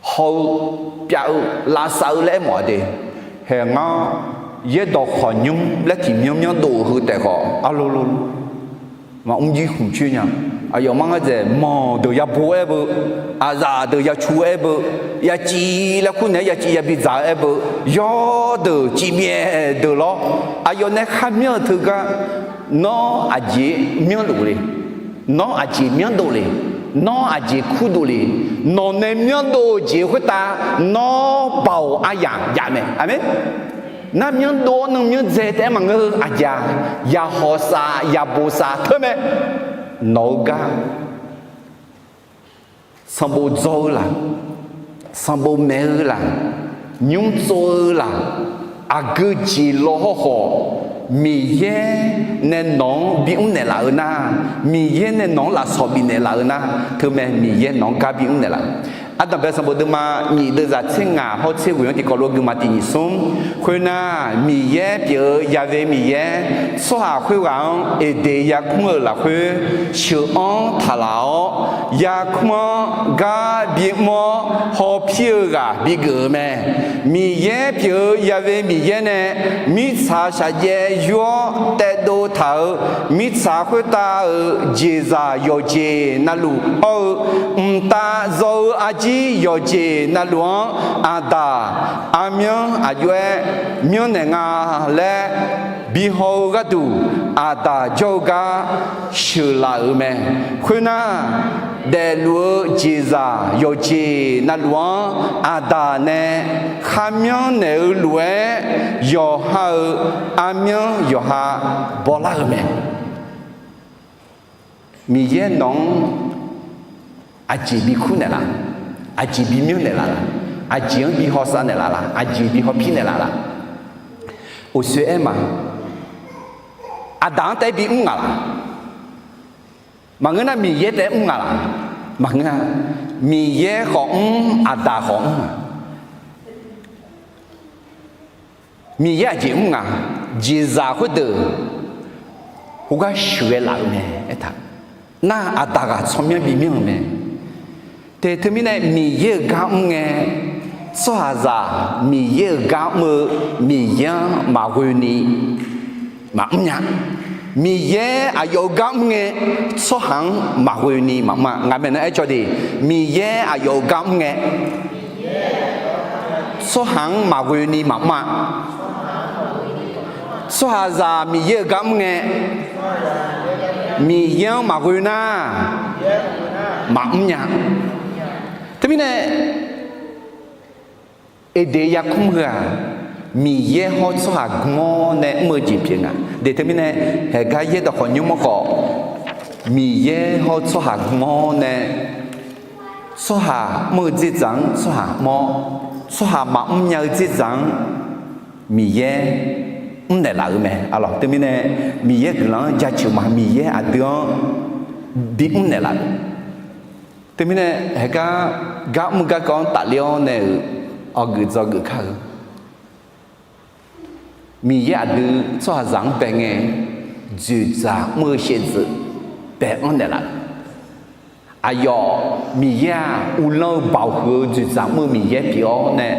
haw-eu, pyav-eu, lavsav-eu laer aermawf-a de. Haeq ngar yaerdawq khawqnymr laer tiqmyanr myanr dov-eu heu taef khawf arlo lo maqmr jir khmq coer nya. Aqyawfmaf ngar dzaeq manq deuq yabo aer beu, aqzaf deuq yacu aer beu, yaciv laer kur naeq-aer yaciv yabi dzaq-eu aer beu, yawr deuq civbyaev deuq lawr, aqyawf nae kharmyanr-eu teugar, nawr aqjeq myanrluf le, nawr aqjeq myanrdov le, nawr aqjeq kurdov le, nawq nae myanrdov-eu jeq khoertav nawr baoq aryamq jav mae. Aqmeq. Nar myanrdov-awr nuimyanr dzae taef-aer maqngeur-eu aqjeq-aq, ya hawsav ya bosav teu mae. Nawq-eu gar sanqbof dzaw-eu laq, sanqbof maeq-eu laq, nymr tsov-eu laq, aqgeu jeq law hawrkhawf, Miqyaer nae nawq-anr bimr naeqlaf-eu nar, Miqyaer nae nawq-anr lafsawq bifnaeq laf-eu nar, teumae Miqyaer nawq-anr gar bimr naeqlaf-eu. Ardanqbae sanqbof deuvma nyiq deuvzaq tser ngaq hawr tser ghoeq-anr tiqkawv lof-aer guima tiq nyiq smr. Khoernar, Miqyaer pyeuf-eu Yaqve Miqyaer, tsawrhaq khoerghaq-anr Eqdeq yarkmr-euq lafkhoer sheuq-anr taqlaq-awr, yarkmr-anr gar bimr-awr hawpir-eu ghaq bigeuf-eu mae. Miqyaer pyeuf-eu Yaqve Miqyaer nae mirtsaq shaqjaev yur-awr taevdov taq-euq mirtsaq khoertav-euq jeqzaq yawqjeq navluf hawr-eu, mqtav zaw-eu arjir yawqjeq navluf-anr Aqdaq armyanr aqjox-aer myanrnaeq nga laer bihaw-eu gharduq, Aqdaq jawr-eu gar sheuqlaf-euq mae. Khoernar, daefluf-eu jeqzaq yawqjeq navluf-anr Aqdaq nae kharmyanr naeq-eu lof-aer, yawqha-euq armyanr yawqha bawlar-eu mae. Miqyaer nawq-anr aqjeq bikur naeqlaf, aqjeq bimyanr naeqlaf laf, aqjeq-anr bi hawsav naeqlaf laf, aqjeq bi hawpir naeqlaf laf? Uqshoe aer ma. Aqdaq-anr taef-aer bimr ngaq laf? Maqngeur nar, Miqyaer taef-aer mr ngaq laf? Maqngeur-a. Miqyaer khawf mr, Aqdaq khawf mr-a. Miqyaer aqjeq mr ngaq, jeqzaq khoerdeuq khoergar sheuqghae laf-eu mae aertaq. Nar Aqdaq ghaq tsawrmyanr bimyanr-euq mae. Te teumirnae Miqyaer-euq gar mr ngae, tsawrhaqzaq Miqyaer-euq gar mr-eu Miqyaer-anr maqghoeni maqmr nya. Miqyaer aqyawf-euq gar mr ngae, tsawrhaq-anr maqghoeni maqmr-a. Ngaq maeqnan aer cawv de, Miqyaer aqyawf-euq gar mr ngae, tsawrhaq-anr maqghoeni maqmr-a. Tsawrhaqzaq Miqyaer-euq gar mr ngae, Miqyaer-anr maqghoe nar, maqmr nya. Teumirnae Eqdeq yarkmr heu-aq, Miqyaer hawr tsawrhaq gmr-awr nae mr-eu jeq pyeuf nga. De teumirnae, haeqgar yaerdawq khawf nymr-awr khawf, Miqyaer hawr tsawrhaq gmr-awr nae, tsawrhaq mr-eu dzerdzaq-anr tsawrhaq mr-awr, tsawrhaq maqmr nya-eu dzerdzaq-anr Miqyaer mrnaeq laf-eu mae. Arlawq teumirnae, Miqyaer guiqlanq-anr jaceuq ma. Miqyaer aqdui-anr bimr naeqlaf-eu. Teumirnae, haeqgar gar mr garkawv-anr tafler-awr nae-euq awqgeuf dzawgeuf kar-eu. Miqyaer aqdui tsawrhaqzaq-anr bae ngae, dzoeqdzaq mr-eu shaevdzeuf bae-anr naeqlaf-eu. Aqyawf Miqyaer-aq, uvlanr-eu baoq huiq-eu dzoeqdzaq mr-eu Miqyaer pyeuf-awr nae,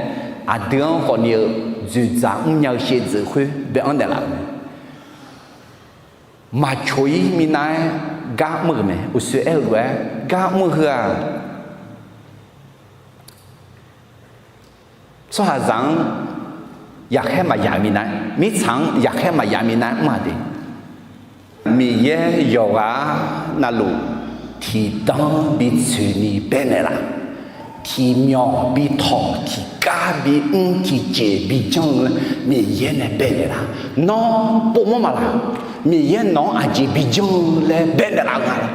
aqdui-anr khawfni-eu dzoeqdzaq mrnya-eu shaevdzeuf khoer bae-anr naeqlaf-euq mae. Maqcoq-ir minav-aer gar mr-euq mae. Uqshoe aer-eu lof-aer gar mr-eu heu-aq, tsawrhaqzaq-anr yaqkhaer maqyaf minav-aer, mirtsaq-anr yaqkhaer maqyaf minav-aer mr-a de. Miqyaer yawqghaq navluf tiqdanr bitsoeqni baenaeq laf, tiqmyawq bitawq, tiqgar bimr, tiqjeq bijanr-eu laer Miqyaer nae baenaeq laf. Nawr povmawr maqlaq? Miqyaer nawq-anr aqjeq bijanr-eu laer baenaeq laf-eu nga laq.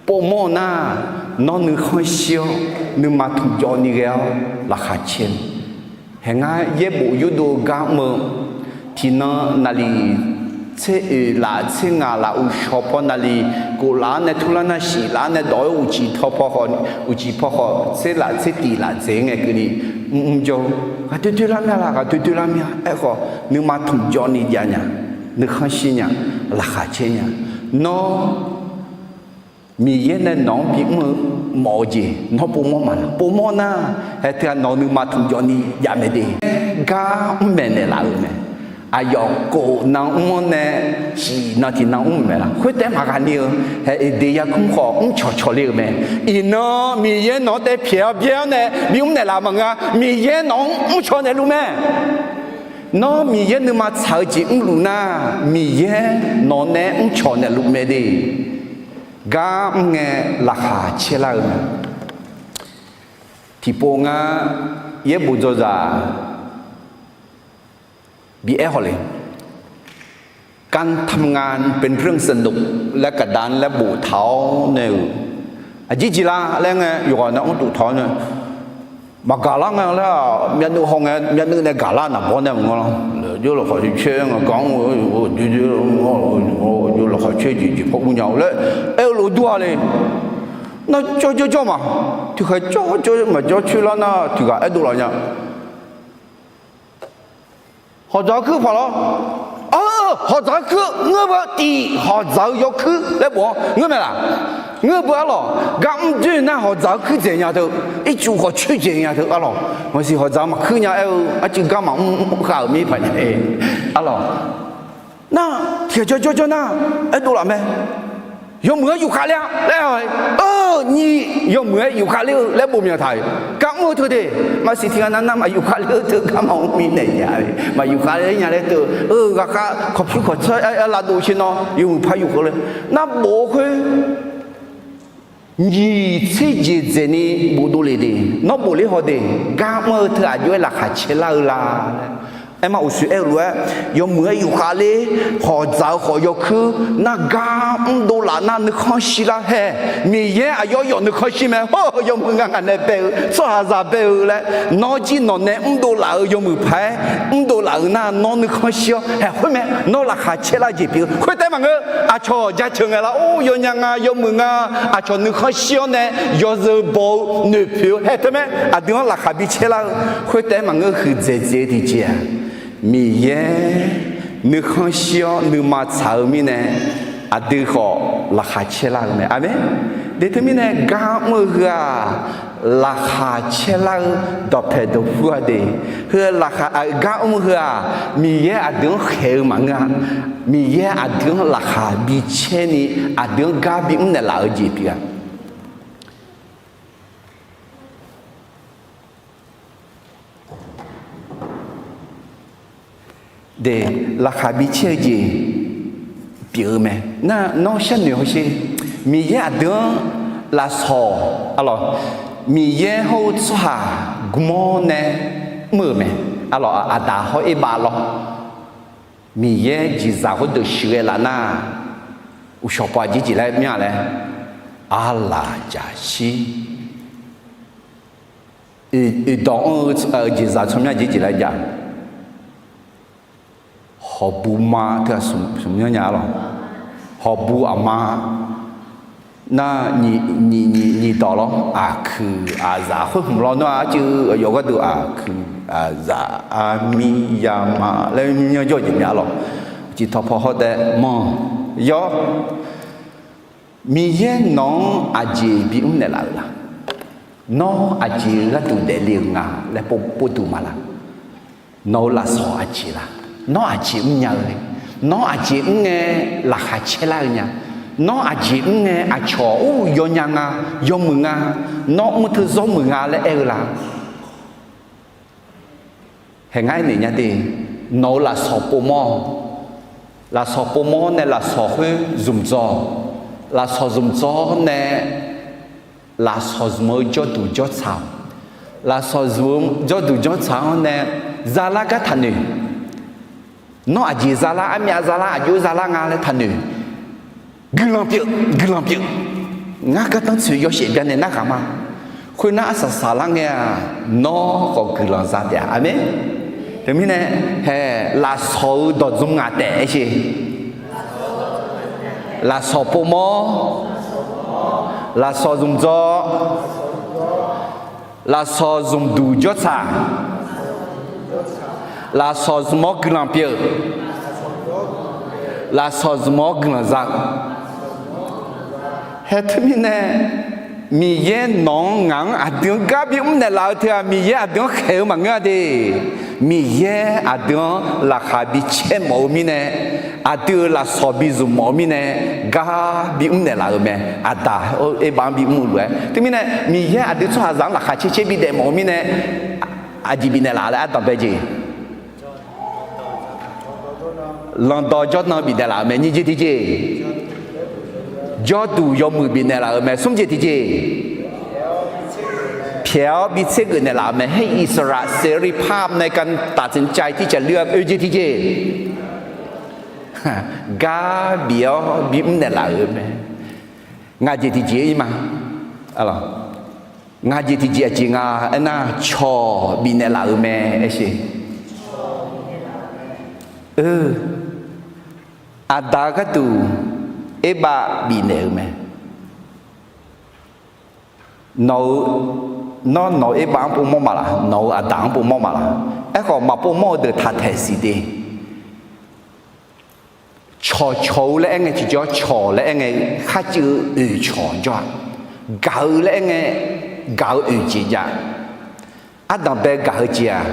Povmawr-eu nar, nawr nuikhanr shir-awr nuima tmqjawvni ghae-awr laqkhaq caer-eu. Haeq ngar yaerbof yurdov-eu gar mr-eu, tiqnan naqliq tser oeq laf tser ngaq laf uqshawq paw naqliq kof laf-anr nae turlar nar shif laf-anr nae dawq-aer uqcif paw khawf, uqcif paw khawf tser laf tser tiq laf dzaeq ngae keuvni mrmr jawr-eu, ghaqdoe doe lar mya laq, ghaqdoe doe lar mya. Aerkhawf nuima tmqjawvni jav nya, nuikhanr shir nya, laqkhaq caer nya. Nawr Miqyaer nae nawq-anr bimr-eu mawf-eu jeq nawr povmawr maqlaq? Povmawr nar, haeq teughaq nawq-eu nuima tmqjawvni jav mae de. Gar mr maeqnaeq laf-euq mae. Aqyawf kof nan mr-anr nae shif nan tiqnan mr maeq laf. Khoertaef maqghaq ni-eu, haeq Eqdeq yarkmr khawf mrcawq cawq le-euq mae. Iqnan Miqyaer nawq-anr taef pyaeq-awr byaer-awr nae bimr naeqlaf maqngeur-a. Miqyaer nawq-anr mrcawq naeqluf mae. Nawr Miqyaer nuima tsaq-eu jeq mrluf nar, Miqyaer nawq nae mrcawq naeqluf mae de. Gar mr ngae laqkhaq caer lar-eu mae. Tiqpov ngar yaerbof dzawzaq bi aer haw le. การทำงานเป็นเรื่องสนุก laer kaqda laer boftaq-awr nae-euq, aqjeq jeq la laer ngae yawqghaq nae anr doftaq-awr nae, maqgaq lar nga laer-aq, myavnuiv haw ngae myavnuiv nae gaq lar naqbawr nae maqngeur lar. Laer jawr laqkhaq caer caer nga gar mr-eu, jawr laqkhaq caer jeq jeq paw ur nya-eu laer aer-eu lof dur-a le. Nar jawr jawr jawr ma, tiqkhaeq jawr jawr maqjawr coer lar nar tiqghaq aerdov laf nya. Hawqdzaq-eu kuir paq lawr. Hawqdzaq-eu kuir ngeur beu tif hawqdzaq-eu yawkuir laer bof-anr ngeur mae laq? Ngeur beu arlawq. Gar mr doer nar hawqdzaq-eu kuir dzaeq nya teu, ircuf khawf coer dzaeq nya teu arlawq. Maqsiq hawqdzaq-eu maqkuir nya aer-eu arcuiv gar maqmr khav-euq mir paq nya-e arlawq. Nar tiqkhaeq jawr jawr jawr nar aerdov laf mae. Yawmuiq-aer yufkhav ler-a laer-a, nyiq yawmuiq-aer yufkhav ler-eu laer bof myanq taq-euq. Gar mr-eu teu de, maqsiq tiqghaq nav nar maqyufkhav ler-eu teu gar maqmr mirnae nya-e, maqyufkhav ler nya laer teu-eu ghaqkhav kawqpyur kawqtsawr-aer lavdov shir nawr yawmuiq par yufkhav ler. Nar bof-eu khoer nyiq tser jeq dzaeqni bofdov le de. Nawr bof ler haw de, gar mr-eu teu aqjox-aer laqkhaq caer lar-eu la laer. Aerma uqshoe aer-eu lof-aer, yawmuiq-aer yufkhav ler, hawqdzaq-eu khawf yawkuir, nar gar mrdov laf nar nuikhanr shir lar hae. Miqyaer aqyawf yawf nuikhanr shir mae. Hawr-eu yawmuiq nga ngaq nae bae-eu tsawrhaqzaq bae-eu laer, nawr jir nawq nae mrdov laf-eu yawmuiq paq-aer mrdov laf-eu nar nawr nuikhanr shir-awr haeq khoer mae. Nawr laqkhaq caer lar jeq pyeuf-eu khoertaef maqngeur. Aqcawq jaceuq ngae lar or yawnya nga yawmuiq nga, aqcawq nuikhanr shir-awr nae yawzeu baw-eu noeqpoeq-eu haeq teu mae. Aqdui-anr laqkhaq bi caer lar-eu khoertaef maqngeur. Huiqdzaeq dzaeq-eu tiqjeq-aq, Miqyaer nuikhanr shir-awr nuima tsaq-eu mirnae, aqdui khawf laqkhaq caer lar-eu mae. Aqmeq. Deq teumirnae gar mr-eu heu-aq, laqkhaq caer lar-eu dawqpaeq dawqpur-a de. Heu laqkhaq gar mr-eu heu-aq, Miqyaer aqdui-anr khaeq-eu maqngeur-a. Miqyaer aqdui-anr laqkhaq bi caer ni, aqdui-anr gar bimr naeqlaf-eu jeq pyeuf-a. De, laqkhaq bi caer-eu jeq pyeuf-eu mae. Nar nawr sharnoeq hawsher. Miqyaer aqdui-anr lafsawq, arlawq, Miqyaer hawr-eu tsawrhaq gmawr nae mr-euq mae. Arlawq, Aqdaq hawr Erbav lawr. Miqyaer jeqzaq khoerdeuq shuiq ghae laf nar, uqshawq paw aqjeq jeq laer myanr laer, arlaq jaqshir. Oeqdawq anr-eu jeqzaq tsawrmyanr aqjeq jeq laer jav. Hawqbu ma teu-aq smq myanr nya lawr. Hawqbu aqma nar nyiq dawq lawr, aqkuiq aqzaq khoer hmq lawr nar arcuiv aqyawf gharduq aqkuiq aqzaq armir yama laer myanr jawr jeq mya lawr. Ciqtawq paw hawr taef manq yawr. Miqyaer nawq-anr aqjeq bimr naeqlaf-euq la? Nawr aqjeq-eu gharduq daefle-euq nga laer pov duq ma la? Nawq-eu lafsawq aqjeq la? Nawr aqjeq mrnya-eu le? Nawr aqjeq mrngae laqkhaq caer lar-eu nya? Nawr aqjeq mrngae aqcawq ur yawnya nga, yawmuiq nga, nawr mr teu zawr muiq nga laer aer-eu la? Haeq ngar aernaeq nya de, nawq-eu lafsawq povmawr-awq. Lafsawq povmawr nae lafsawq khoer zmq dzaw-awq. Lafsawq zmq dzawr nae, lafsawq zmq-eu jawrduq jawrtsaq-awq. Lafsawq zmq-eu jawrduq jawrtsaq-anr nae, zalar gar taqnoeq. Nawr aqjeq zalar, armyav zalar, aqjox zalar nga laer taqnoeq. Guiqlanq pyeuf, guiqlanq pyeuf. Ngar gardanr tsoeq yawshaef byanaeq narhaq ma. Khoernar arsaq saqlar ngae-aq, nawr khawf guiqlanq za taef-a. Aqmeq. Teumirnae, hae, lafsawq-eu dawq dzmr ngaq taef aer sher. Lafsawq povmawr, lafsawq zmq dzawr, lafsawq zmq duq jawrtsaq, lafsawq zmq-awr guiqlanq pyeuf, lafsawq zmq-awr guiqlanq za-eu. Hae teumirnae, Miqyaer nawq-anr ngaq-anr aqdui-anr gar bimr naeqlaf-eu teu-aq, Miqyaer aqdui-anr khaeq-eu maqngeur-a de. Miqyaer aqdui-anr laqkhaq bicaer mawf-eu mirnae, aqdui-euq lafsawq bizmq mawf-eu mirnae, gar bimr naeqlaf-euq mae. Aqda, Erbav-anr bimr-eu lof-aer. Teumirnae, Miqyaer aqdui tsawrhaqzaq-anr laqkhaq caer caer bidaef mawf-eu mirnae, aqjeq bifnaeq laf laer ardanq bae jeq. Lanqdawq jawrdan bifnaeq laf-euq mae. Nyiq jeq tiqjeq, jawrduq yawmuiq bifnaeq laf-euq mae. Smr jeq tiqjeq, pyaeq-awr bitser geuf naeqlaf-euq mae. Haer iqsaqlaq seqri par nae ka taf tseq cav-i tircaq luir-a. Oeq jeq tiqjeq, gar bif-awr bimr naeqlaf-euq mae. Ngaq jeq tiqjeq ir ma. Ngaq jeq tiqjeq aqjeq nga aernar, cawq bifnaeq laf-euq mae aer sher. Aqda gharduq Erbav bifnaeq-euq mae. Nawq-eu, nawr nawq-eu Erbav-anr povmawr ma laq, nawq-eu aqda-anr povmawr ma laq. Aerkhawf maqpovmawr-eu deuq taq taeq siq de. Cawqcawq-eu laer aer ngae tiqjawr, cawq laer aer ngae kharcuiv-eu oeq cawq jawr-aq, gaq-eu laer aer ngae gaq-eu oeq jeq jav. Ardanq bae gaq-eu jeq-aq,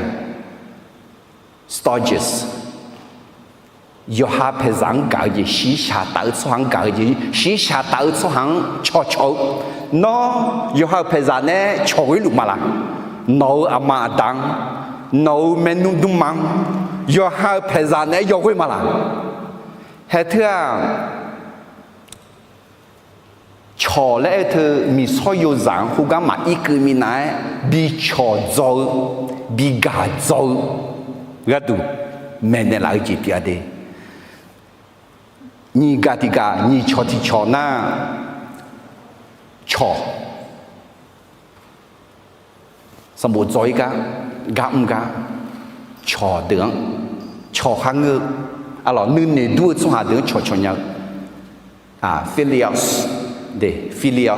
stages, yawqha paeqzaq-anr gaq-eu jeq, shiqshaq taf-eu tsawrhaq-anr gaq-eu jeq, shiqshaq taf-eu tsawrhaq-anr cawqcawq-eu. Nawr yawqha-euq paeqzaq nae cawq ghoer luf ma laq? Nawq-eu aqma aqda-anr, nawq-eu maernmr dmrma-anr, yawqha-euq paeqzaq naeq-aer yawghoer ma laq? Haeq teu-aq, cawq laer aer-eu teu miqsawr yozaq-anr khoergar maqir keuv minav-aer bi cawq dzaw-eu, bi gaq dzaw-eu gharduq maeqnaeq laf-eu jeq pyeuf-a de. Nyiq gaq tiq gaq, nyiq cawq tiq cawq nar, cawq sanqbof dzaw-ir gar, gar mr gar, cawq deuq-anr, cawq kharngeur-eu, aqlawq nuinoeq dur-eu tsawrhaq deuq-anr cawqcawq nya-eu, philia, philia.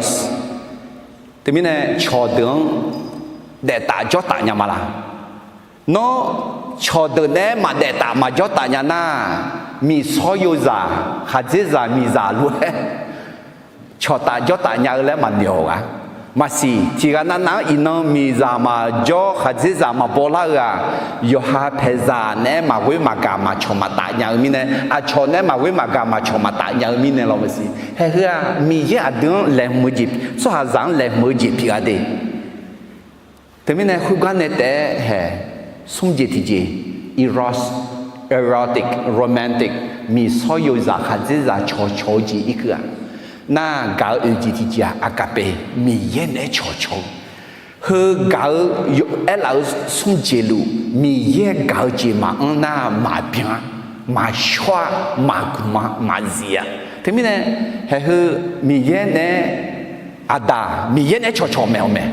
Teumirnae cawq deuq-anr daeftaf jawrtaf nya ma laq? Nawr cawq deuq naeq-aer maqdaeftaf maqjawrtaf nya nar, miqsawr yozaq khaqdzerzaq miqzaq lof-aer cawqtaf jawrtaf nya-eu laer maqnoeq-awq gaq. Maqsiq, tiq ghaq navnav-anr iqnan miqzaq maqjawr khaqdzerzaq maqbaw lar-eu-aq, yawqha paeqzaq naeq-aer maqghoer maqgaq maqcawq maqtaf nya-eu mirnae, aqcawq naeq-aer maqghoer maqgaq maqcawq maqtaf nya-eu mirnae lawr maqsiq. Haeq heu-aq Miqyaer aqdui-anr laeqhmq-eu jeq, tsawrhaqzaq-anr laeqhmq-eu jeq pyeuf-a de. Teumirnae khoergar nae taef-aer haeq, smr jeq tiqjeq, eros, erotic, romantic, miqsawr yozaq khaqdzerzaq cawqcawq-eu jeq irkeuv-aq, nar gaq-eu oeq jeq tiqjeq-aq agape, Miqyaer naeq-aer cawqcawq-eu. Heu gaq-eu, aerlaf-eu smr jeq luf Miqyaer gaq-eu jeq maqanr nar maqbyan-a, maqshawr-a, maqgmq-a, maqzif-a. Teumirnae haeq heu Miqyaer naeq-aer, aqdaq Miqyaer naeq-aer cawqcawq maeq-awq mae.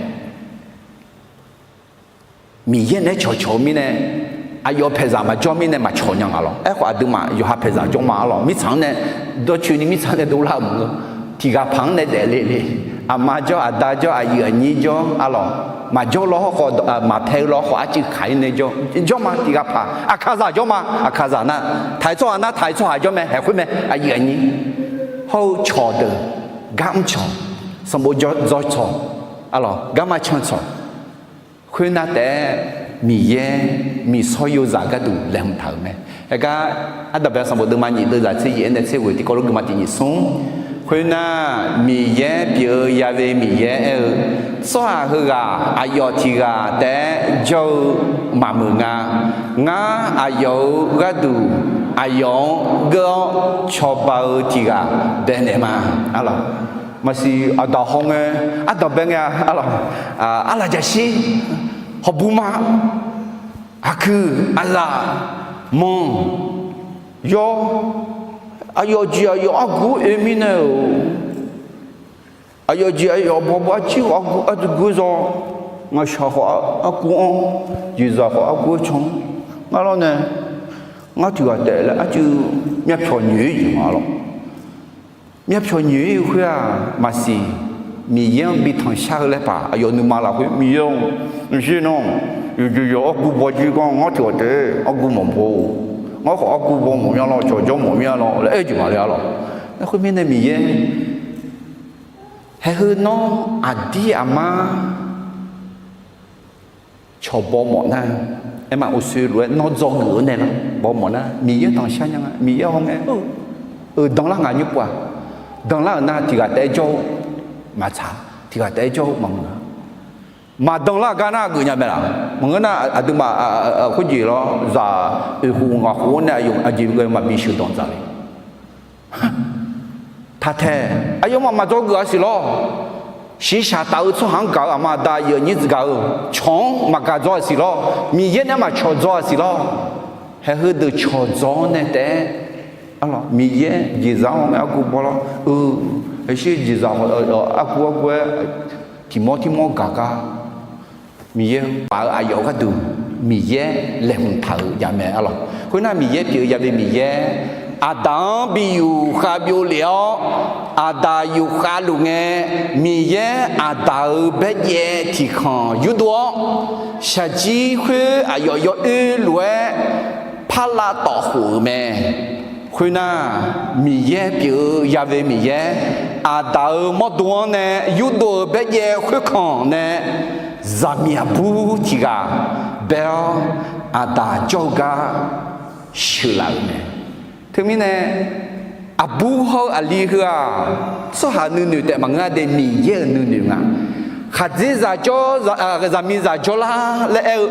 Miqyaer naeq-aer cawqcawq-eu mirnae, aqyawf paeqzaq maqjawr mirnae maqcawq nya nga lawr. Aerkhawf aqduimaf yawqha paeqzaq jawr ma arlawq. Mirtsaq-anr nae dawrcoeni mirtsaq nae dovlar-euq maqngeur. Tiq ghaq paq-anr nae daefle le. Aqma jawr, aqda jawr, aqyuif aqnyir jawr arlawq. Maqjawr lawr hawrkhawf, maqpae-eu lawr hawrkhawf arcuiv kaq-ir nae jawr, jawr ma tiq ghaq paq. Aqkaqzaq jawr ma, aqkaqzaq nar taq-euq tsawrhaq nar taq-euq tsawrhaq jawr mae, haeq khoer mae, aqyuif aqnyir. Hawr-eu cawq deuq, gar mr cawq, sanqbof dzaw cawq, arlawq garma can cawq. Khoernar taef-aer Miqyaer miqsawr yozaq gharduq laeqhmq taq-euq mae. Aergar, ardanqbae sanqbof deuvma nyiq deuvzaq tser yaef-aer nae tser ghoeq tiqkawv lof guiqma tiq nyiq smr. Khoernar, Miqyaer pyeuf-eu Ya've Miqyaer aer-eu, tsawrhaq heughaq aqyawf tiq ghaq taef-aer jawr-eu maqmuiq nga. Ngar aqyawf-euq gharduq aqyawf-anr geur-awr cawba-eu tiq ghaq baenaeq ma. Arlawq, maqsiq aqdaq haw ngae, ardanq bae ngae, arlawq, arlaqjaqshir, hawqbu ma, aqkuiq, aqlaf, manq, yawr, aqyawf jeq aqyawf argu oe mirnae-euq, aqyawf jeq aqyawf bawbaw arjir khawf argu, argu-aer zaw, ngaqshaq khawf argu-anr, jeqzaq khawf argu-aer can-anr, ngar lawr nae, ngar tiq ghaq taef laer arcuiv myavpyawq nyoeq-ir jeq ma lawr. Myavpyawq nyoeq-ir khoer-aq maqsiq, Miqyaer-anr bi tanqshar-eu laer paq aqyawf nuima lafkhoer Miqyaer-or, mqshir nawr, yawqjeq yawq argu baw jir gar ngar tiq ghaq taef argu maqbaw-or, ngar khawf argu baw mawf mya lawr, cawqjawr mawf mya lawr laer aer-eu jeq ma le arlawq. Khoermirnae Miqyaer haeq heu nawr aqdir aqmar cawq baw mawf nar, aerma uqshoe lof-aer nawr dzawgeuf-eu nae lar baw mawf nar, Miqyaer tanqshar nya nga, Miqyaer haw ngae, euq danlar ngaq nymr pov-aq, danlar-euq nar tiq ghaq taef-aer jawr-eu maqtsaq, tiq ghaq taef-aer jawr-eu maqmuiq-a. Maqdanlar gar nar geuf nya mae laf? Maqngeur nar aqduimaf khoerjeq lawr zaq oeq khof ngaq khof-anr nae aqyawf aqjeq ghae maqbi sheuqdanq dzaq le. Taqtaeq, aqyawfmaf maqdzawgeuf-a siq lawr. Shiqshaq taf-eu tsawrhaq-anr gaq-eu aqma aqda aqyuif aqnyir gaq-eu cawq-anr maqgaq dzaw-a siq lawr. Miqyaer nae maqcawq dzaw-a siq lawr. Haeq heudeuq cawq dzaw-awr nae taef-aer, Miqyaer jeqzaq-anr ngae argu baw lawr, eu, aqshir jeqzaq argu argu-aer tiq mawr tiq mawr gaq gar Miqyaer paf-eu aqyawf gharduq Miqyaer laeqhmq taq-euq jav mae arlawq. Khoernar Miqyaer pyeuf-eu yabe Miqyaer, aqdaq-anr bi yufkhav byov lef-awr, aqdaq yufkhav luf ngae, Miqyaer aqdaq-euq baerjaev tiq khanq yurdov-awr, shaqjir khoer aqyawf yawoer lof-aer parlav tawf khof-euq mae. Khoernar, Miqyaer pyeuf-eu yabe Miqyaer, aqdaq-euq mawrdo-anr nae yurdov-euq baerjaev khoerkanq nae, zaqmiq aqbur tiq ghaq bae-awr, aqdaq jawr-eu gar sheuqlaf-euq mae. Teumirnae, aqbur hawr-eu aqli heu-aq, tsawrhaq nuinoeq taef maqngeur-a de, Miqyaer-euq nuinoeq nga. Khaqdzerzaq jawr, zaqmiqzaq jawrlar laer aer-eu,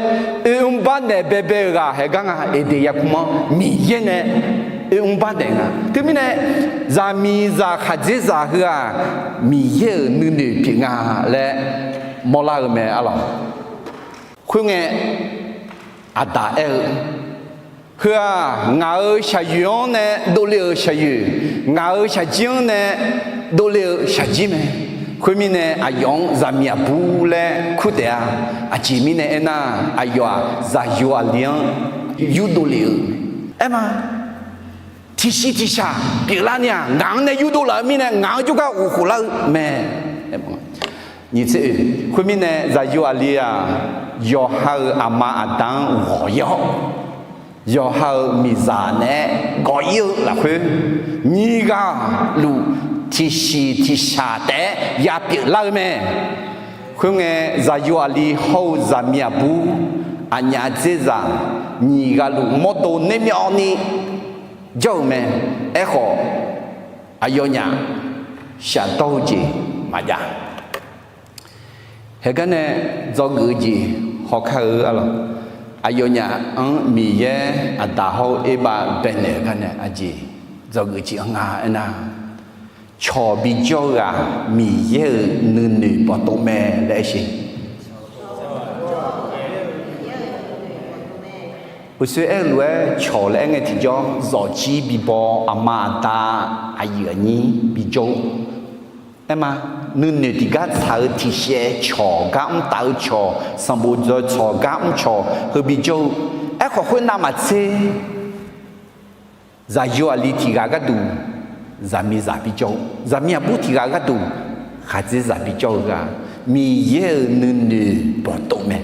oermr barnaeq baebae-euq ghaq haeq gar nga, Eqdeq yarkmr-anr Miqyaer nae oermr barnaeq nga. Teumirnae, zaqmiqzaq khaqdzerzaq heu-aq, Miqyaer-euq nuinoeq pyeuf nga laer mawrlar-eu mae arlawq. Khoerngae, aqdaq aer-eu, heu-aq, ngaq-euq shaqyoeq-anr nae dovle-euq shaqyoeq, ngaq-euq shaqjir-anr nae dovle-eu shaqjir mae. Khoermirnae, aqyawf-anr zaqmiq aqbur laer kur taef-a. Aqjeq mirnae aernar, aqyawf-aq, zaqyo aqli-anr yurdov lef-eu. Aerma, tiqsiq tiqshaq pyeuflar ni-aq, ngaq-anr nae yurdov laf-eu mirnae, ngaq-anr jawrgar ghof khoflar-eu mae. Nyiq tser oe, khoermirnae, zaqyo aqli-aq, yawqha-euq aqma aqda-anr ghawq-ir-awr, yawqha-euq miqzaq naeq-aer gawq-ir-eu lafkhoer, nyiq ghaq luf tiqsiq tiqshaq taef-aer yapyeuf lar-eu mae. Khoerngae, zaqyo aqli hawr-eu zaqmiq aqbur, aqnyaf dzerzaq, nyiq ghaq luf mawrdo nermyawvni jawr-euq mae. Aerkhawf, aqyawfnyaf shafdawr-eu jeq maqjav. Haeqgar nae dzawgeuf-eu jeq hawkar-eu arlawq. Aqyawfnyaf-anr Miqyaer aqdaq hawr-eu erbav baenaeq-eu gar nae aqjeq dzawgeuf jeq-anr nga aernar, cawq bijawr-eu ghaq Miqyaer-euq nuinoeq bawqtov mae laer aer sher. Uqshoe aer-eu lof-aer cawq laer aer ngae tiqjawr, zawqjir bibaw, aqma aqda, aqyuif aqnyir bijawr. Aerma, nuinoeq tiqgar tsaq-eu tiqshaev cawq, gar mr taf-eu cawq, sanqbof dzaw cawq, gar mr cawq heu bijawr-eu. Aerkhawf khoernav maqtser, zaqyo aqli tiq ghaq gharduq zaqmiqzaq bijawr-eu, zaqmiq aqbur tiq ghaq gharduq khaqdzerzaq bijawr-eu ghaq, Miqyaer-euq nuinoeq bawqtov mae.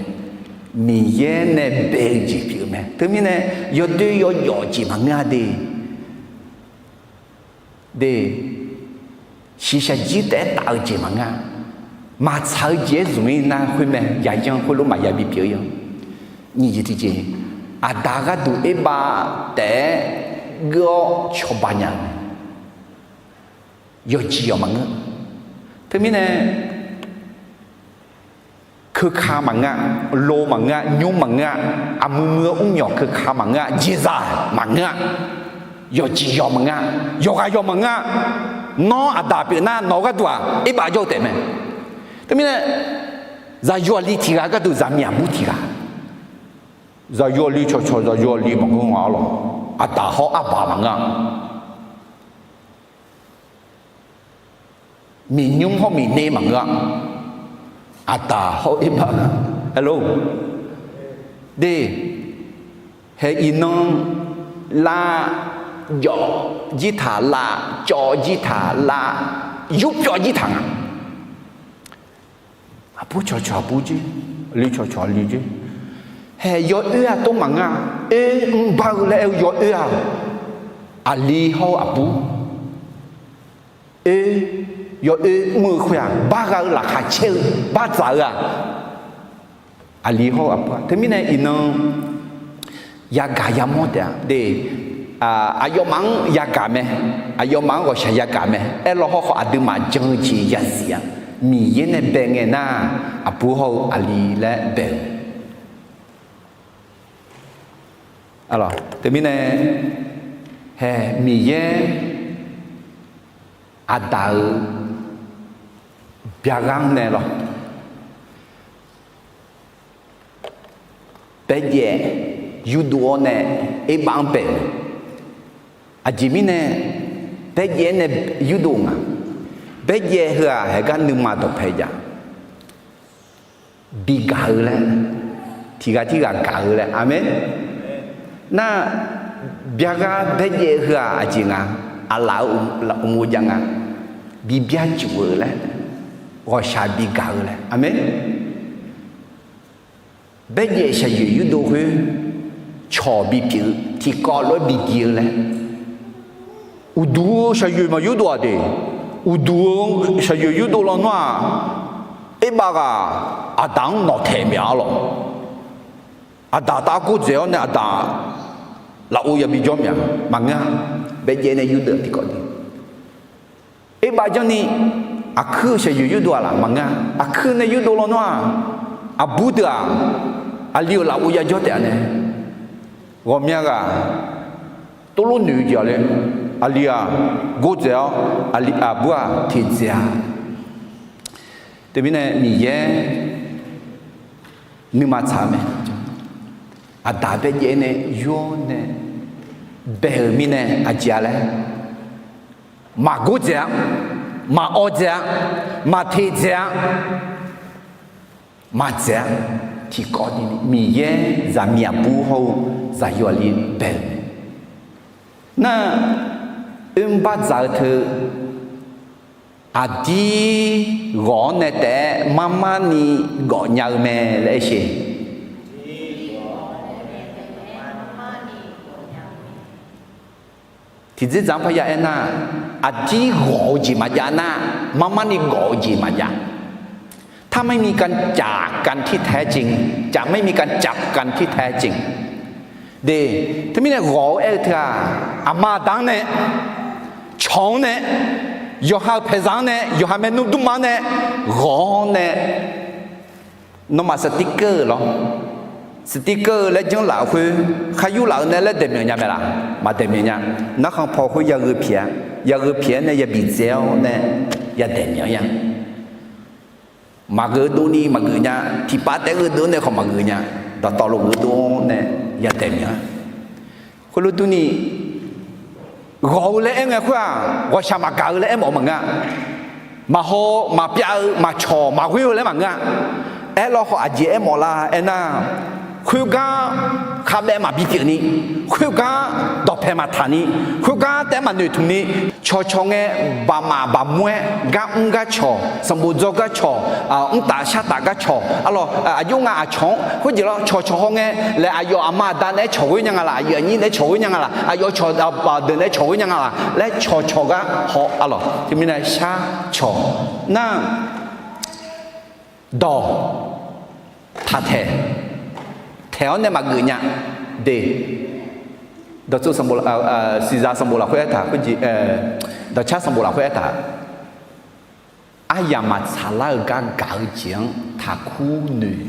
Miqyaer nae bae-eu jeq pyeuf-eu mae. Teumirnae, yawdoer yawjawf jeq maqngeur-a de. De, shiqshaq jir taef-aer taf-eu jeq maqngeur-a. Maqtsaq-eu jeq-aer zmq-ir nar khoermae, yaqyan khoerlof maqya bipyeuf-ir-a. Nyiq jeq tiqjeq, aqda gharduq erbav taef-aer geur-awr cawba nya-eu mae. Yawqjeq yawq maqngeur. Teumirnae, keuka maqngeur-a, lo maqngeur-a, nymr maqngeur-a, aqmuiq muiq-eu mrmyawq keuka maqngeur-a, jeqzaq maqngeur-a. Yawqjeq yawq maqngeur-a. Yawqghaq yawq maqngeur-a. Nawr aqdaq pyeuf nar nawq-eu gharduq-aq erbav jawr-eu taef mae. Teumirnae zaqyo aqli tiq ghaq gharduq zaqmiq aqbur tiq ghaq. Zaqyo aqli cawqcawq zaqyo aqli maqngeur nga-ar lawq. Aqdaq hawr arbaq maqngeur-a. Miqnymr hawr miqner maqngeur-a. Aqdaq hawr erbav. Hello. De, hae iqnan lav, jawv jir taq lav, cawv jir taq lav, yurpyawv jir taq nga. Aqbur cawqcawq aqbur jir, aqli cawqcawq aqli jir. Hae yawoer-aq tov maqngeur-a. Oer mrbar-eu laer aer-eu yawoer-aq, aqli hawr-eu aqbur. Oer, yawoer mr-eu khoer-aq, bargha-eu laqkhaq caer-eu bardzaq-eu-aq, aqli hawr-eu aqbur-aq. Teumirnae iqnan yagaq yamawr taef-a de. Aqyawfmaf-anr yagaq mae. Aqyawfmaf-anr ghawqshaq yagaq mae. Aerlaw hawrkhawf aqduimaf jan-eu jeq yazif-a. Miqyaer nae bae ngae nar, aqbur hawr-eu aqli laer bae-eu. Teumirnae hae Miqyaer aqdaq-eu byaqghaq-anr nae lawr, baerjaev yurdov-awr nae erbav-anr bae-eu. Aqjeq mirnae baerjaev-aer nae yurdov nga. Baerjaev heu-aq haegar nuima dawqpae jav. Bigaq-eu laer, tiq ghaq tirghaq gaq-eu laer. Aqmeq. Nar, byaqghaq baerjaev heu-aq aqjeq nga, aqlaf-eu uqmov jav nga, bibyar cuf-eu laer, ghawqshaq bigaq-eu laer. Aqmeq. Baerjaev shaqyoeq yurdov khoer cawq bipyeuf-eu tiqkawv lof-aer bigi-eu laer. Uqduq-eu shaqyoeq maqyurdov-aq de. Uqduq-eu shaqyoeq yurdov lawnmr-aq, erbav ghaq aqdaq-anr nawqtaeq mya-ar lawq. Aqdaq taf-aer gordzaeq-awr nae aqdaq lafov yabi jawr mya maqngeur-a. Baerjaev nae yurdov tiqkawv de. Erbav janrni aqkuir-eu shaqyoeq yurdov-aq laf maqngeur-a. Aqkuir nae yurdov lawnmr-aq, aqbur deuq-aq, aqli-euq lafov yajawr taef-a nae, ghawqmya ghaq tov lof noeq-eu jeq-a le. Aqli-aq gordzaeq-awr, aqli aqbur-aq teqdzaeq-a. Teumirnae Miqyaer nuima tsaq-eu mae. Aqdaq baerjaev nae yur-awr nae bae-euq mirnae aqjeq-a laer, maqgordzaeq-a, maqawv dzaeq-a, maqteq dzaeq-a, maqdzaeq-a. Tiqkawv ni Miqyaer zaqmiq aqbur hawr-eu zaqyo aqli bae-euq mae. Nar, oermr bardzaq-eu teu aqdir ghawq-anr nae taef-aer marmarni gawf nya-eu mae laer aer sheq. Tiqdzerdzaq-anr parya aernar, aqdir ghawq-eu jeq maqjav nar, marmarni gawf-eu jeq maqjav. ถ้าไม่มีการจากกันที่แท้จริง จะไม่มีการจับกันที่แท้จริง De, teumirnae ghawq-eu aer-eu teu-aq, aqma aqda-anr nae, cawq-anr nae, yawqha-euq paeqzaq-anr nae, yawqha maernmr dmrma-anr nae, ghawq-anr nae, nawmaf สติ๊กเกอร์ lawr. สติ๊กเกอร์ laer janrlaf-euq khoer, khar yurlaf-eu nae laer daeqmyanq nya mae laf? Maqdaeqmyanq nya. Narkhan paw khoer yagheu pyaeq-a. Yagheu pyaeq-aer nae yabi dzae-awr nae yadaeqmyanq nya. Maqgheuf dovni maqgeuf nya. Tiqpav taef gheuf dov nae khawf maqgeuf nya. Dawqtawvluf gheuf dov-awr nae yadaeqmyanq-a. Khoerlof durni, ghawq-eu laer aer ngae khoer-aq, ghawqshaq maqgaq-eu laer aermawf-eu maqngeur-a. Maqhaw, maqpyav-eu, maqcawq, maqghoer-eu laer maqngeur-a. Aerlawkhawf aqjeq aermawf lar aernar, khoergar khavbaev maqbi pyeufni, khoergar dawqpae maqtaqni, khoergar taef-aer maqnoeq tmqni, cawqcawq ngae baqmaf baqmur-aer gar mr gar cawq, sanqbof dzawr gar cawq, mrtaf shartaf gar cawq, arlawq, aqjox nga aqcawq-anr khoerjeq lawr cawqcawq haw ngae laer aqyawf aqma aqda naeq-aer cawq ghoer nya nga laf, aqyuif aqnyir naeq-aer cawq ghoer nya nga laf, aqyawf cawq deuq naeq-aer cawq ghoer nya nga laf laer cawqcawq gar haw arlawq. Teumirnae shar cawq nar, dawq taqtaeq, taeq-awr nae maqgeuf nya de. Dawqtsuif sanqbof, siqzaq sanqbof lafkhoer aertaq, dawqcar sanqbof lafkhoer aertaq, aryamq maqtsaq lar-eu gar gaq-eu jeq-anr taqkur noeq,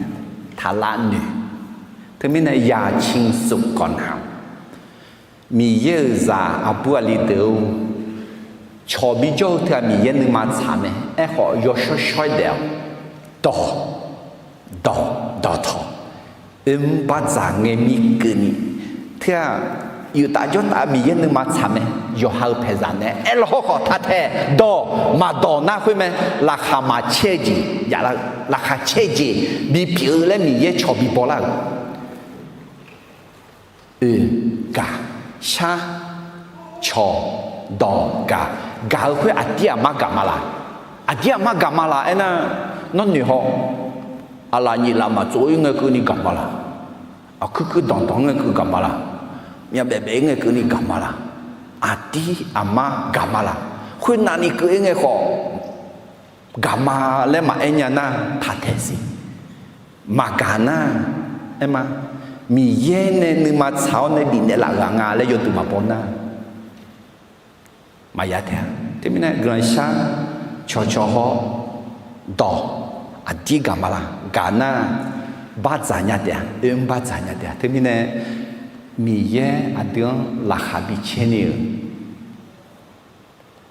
taqlav noeq. Teumirnae yaciq suf kawq na-awq. Miqyaer-euq zaq aqbur aqli deuq-or, cawq bijawr-eu teughaq Miqyaer nuima tsaq mae. Aerkhawf, yawshawr shawr-aer daef-awq. Dawq, dawq, dawqtawq, oermr bardzaq ngae mir keuvni, teughaq yawf taf jawr taf Miqyaer nuima tsaq mae. Yawqha-euq paeqzaq nae aerlawq hawrkhawf taq taeq dawq maqdawq nar khoer mae. Laqkhaq maqcaer-eu jeq jav lar-eu, laqkhaq caer-eu jeq bipyeuf-eu laer Miqyaer cawq bibaw lar-euq. Oe, gaq, shar, cawq, dawq, gaq. Gaq-eu khoer aqdir aqmar gaq ma laq? Aqdir aqmar gaq ma laq aernar, nawr noeq haw. Aqlaf nyiq laf maqtsov-ir ngae keuvni gaq ma laq? Aqkuir kuir danqdanq-ir ngae keuv gaq ma laq? Myavbaef baef-ir ngae keuvni gaq ma laq? Aqdir aqmar gaq ma laq? Khoernavni keuv-ir ngae khawf, gaq ma laer maqaer nya nar taq taeq siq. Maqgaq nar, aer ma, Miqyaer nae nuima tsaq-awr nae bifnaeq laf-euq ghaq nga laer yawduq maqbaw nar, maqya taeq-a. Teumirnae guiqlanq shar, cawqcawq haw, dawq, aqdir gaq ma laq? Gaq nar, bardzaq nya taef-a, oermr bardzaq nya taef-a. Teumirnae Miqyaer aqdui-anr laqkhaq bicaer ni-euq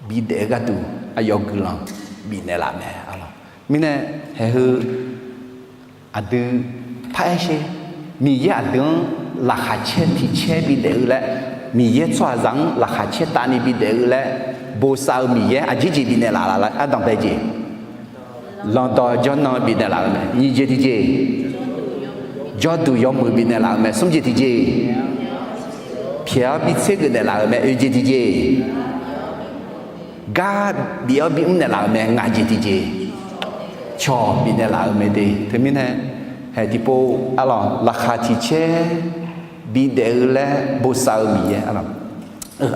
bidaef-eu gharduq aqyawf guiqlanq bifnaeq laf mae. Mirnae, haeq heu aqdui paraer sher. Miqyaer aqdui-anr laqkhaq caer tiq caer bidaef-eu laer, Miqyaer tsawrhaqzaq-anr laqkhaq caer tavni bidaef-eu laer bosav-eu Miqyaer aqjeq jeq bifnaeq laf laf laer ardanq bae jeq. Lanqdawq jawrnan bifnaeq laf-euq mae. Nyiq jeq tiqjeq, jawrduq yawmuiq bifnaeq laf-euq mae. Smr jeq tiqjeq, pyaeq-awr bitser geuf naeq laf-euq mae. Oe jeq tiqjeq, gar bif-awr bimr naeq laf-euq mae. Ngaq jeq tiqjeq, cawq bifnaeq laf-euq mae de. Teumirnae, haeq tiqpov arlawq laqkhaq tiq caer bidaef-eu laer bosav-eu Miqyaer arlawq.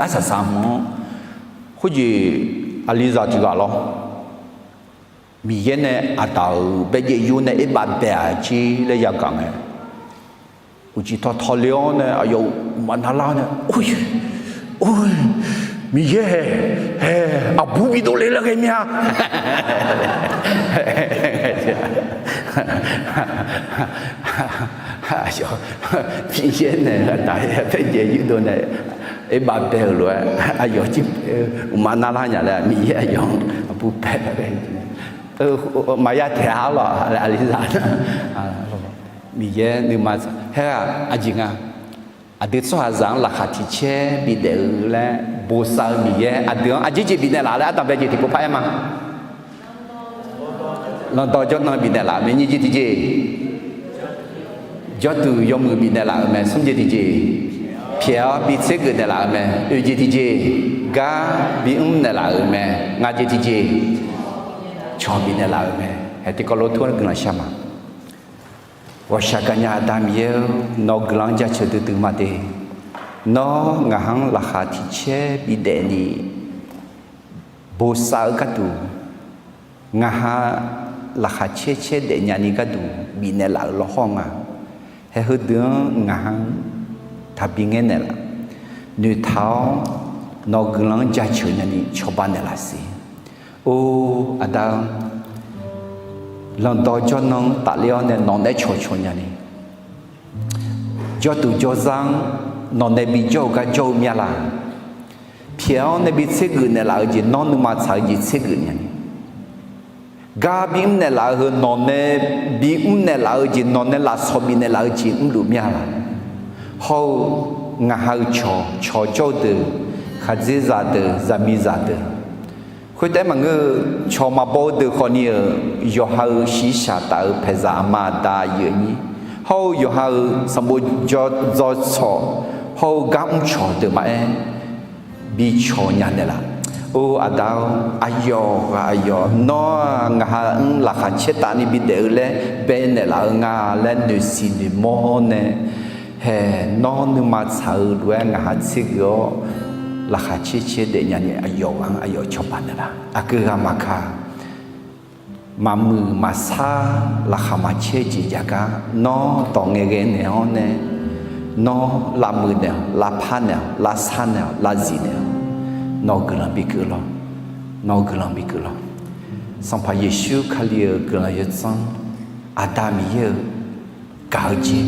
Arsaq saq hmq-anr khoerjeq aqlizaq tiq ghaq lawr. Miqyaer nae aqdaq-euq baejaev yur nae oerbav bae-aq jir laer yagaq ngae, uqcif tawqtawq le-awr nae aqyawf uqmaf navlar-awr nae, Or, Miqyaer haeq, haeq aqbur bidov le laer ghae mir-a. Miqyaer nae aqdaq-euq baejaev yurdov nae oerbav bae-euq lof-aer aqyawf jir uqmaf navlar nya laer Miqyaer aqyawf-anr aqbur bae-a. Maqya taeq-a lawq, aqlizaq nar. Miqyaer nuima haer-aq aqjeq nga. Aqdui tsawrhaqzaq-anr laqkhaq tiq caer bidaef-eu laer bosav-eu Miqyaer aqdui-anr aqjeq jeq bifnaeq laf laer ardanq bae jeq tiqpov paraer ma. Lanqdawq jawrnan bifnaeq laf-euq mae. Nyiq jeq tiqjeq, jawrduq yawmuiq bifnaeq laf-euq mae. Smr jeq tiqjeq, pyaeq-awr bitser geuf naeq laf-euq mae. Oe jeq tiqjeq, gar bimr naeq laf-euq mae. Ngaq jeq tiqjeq, cawq bifnaeq laf-euq mae. Haeq tiqkawv lof-aer guiqlanq shar ma. Ghawqshaq gaqnya Aqda Miqyaer-or, nawq-eu guiqlanq-anr jaceuq duidui ma de. Nawr ngaq-anr laqkhaq tiq caer bidaef ni bosav-eu gharduq, ngaq ha laqkhaq caer caer daefnya ni gharduq bifnaeq laf-euq lawrhawr nga. Haeq heudeuq-anr ngaq-anr taqbi ngaer naeqlaf, noeqtaq-awr nawq-eu guiqlanq-anr jaceuq nyani cawba naeqlaf siq. Or, Aqda-or, lanqdawq jawrnan-anr tafler-awr nae nawq naeq-aer cawqcawq nyani, jawrduq jawrzar-anr nawq nae bijawr-eu gar jawr-eu mya laq? Pyaeq-awr nae bitser geuf naeqlaf-eu jeq, nawr nuima tsaq-eu jeq tsergeuf nyani, gar bimr naeqlaf-eu heu nawq nae bimr naeqlaf-eu jeq, nawq nae lafsawq bifnaeq laf-eu jeq mrluf mya laq? Hawr-eu ngaq ha-euq cawq, cawq jawr-eu deuq, khaqdzerzaq deuq, zaqmiqzaq deuq, khoertav-aer maqngeur-eu cawq maqbaw-eu deuq khawfni-euq yawqha-euq shiqshaq taf-euq paeqzaq aqma aqda aqyuif aqnyir, hawr-eu yawqha-euq sanqbof jawr dzaw tsawq, hawr-eu gar mr cawq deuq maqaer, bi cawq nya naeqlaf. Or, Aqda-or, aqyawf ghaq aqyawf, nawr-aq ngaq ha-anr laqkhaq caer tavni bidaef-eu laer bae naeqlaf-eu nga laer noeqsiq noeqmawr nae, haeq nawr nuima tsaq-eu lof-aer ngaq ha tsergeuf-awr, laqkhaq caer caer daefnya ni aqyawf ghaq-anr aqyawf cawba naeqlaf. Aqgeu ghaq maqkaq, maqmuiq maqsar, laqkhaq maqcaer jeq jav gar nawr dawq ngae ghae naeq-awr nae, nawr lavmuiq naeq-awq, lavpar naeq-awq, lavsar naeq-awq, lavzif naeq-awq, nawq-eu guiqlanq bi keuv lawr. Nawq-eu guiqlanq bi keuv lawr. Sanqpaq Yeqsur Kali-euq guiqlanq yawdzanr, Aqda Miqyaer-euq gaq-eu jeq,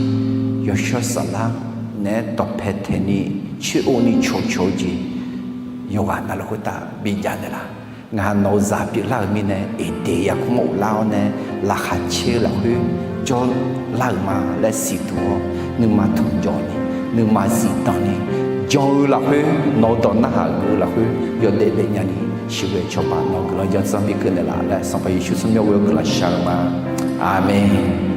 Yawshawr Saflar naeq-aer dawqpae taeq ni coer-eu ni cawqcawq-eu jeq yawqghaq navluf khoertav bijav naeqlaf. Ngaq nawq-eu zaq pyeuflar-euq mirnae, Eqdeq yarkmr uvlar-awr nae, laqkhaq caer-eu lafkhoer jawrlar-euq ma laer siqduq-awr, nuima tanqjawq ni, nuima zifdan ni, jan-eu lafkhoer nawq-eu dawq narhaq geuf-eu lafkhoer yawdaef daef nyani, siqghae cawba nawq-eu guiqlanq yawdzanr bi keuv naeqlaf laer Sanqpaq Yeqsur tsawrmyanr ghoe-awr guiqlanq shar-eu ma. Aqmeq.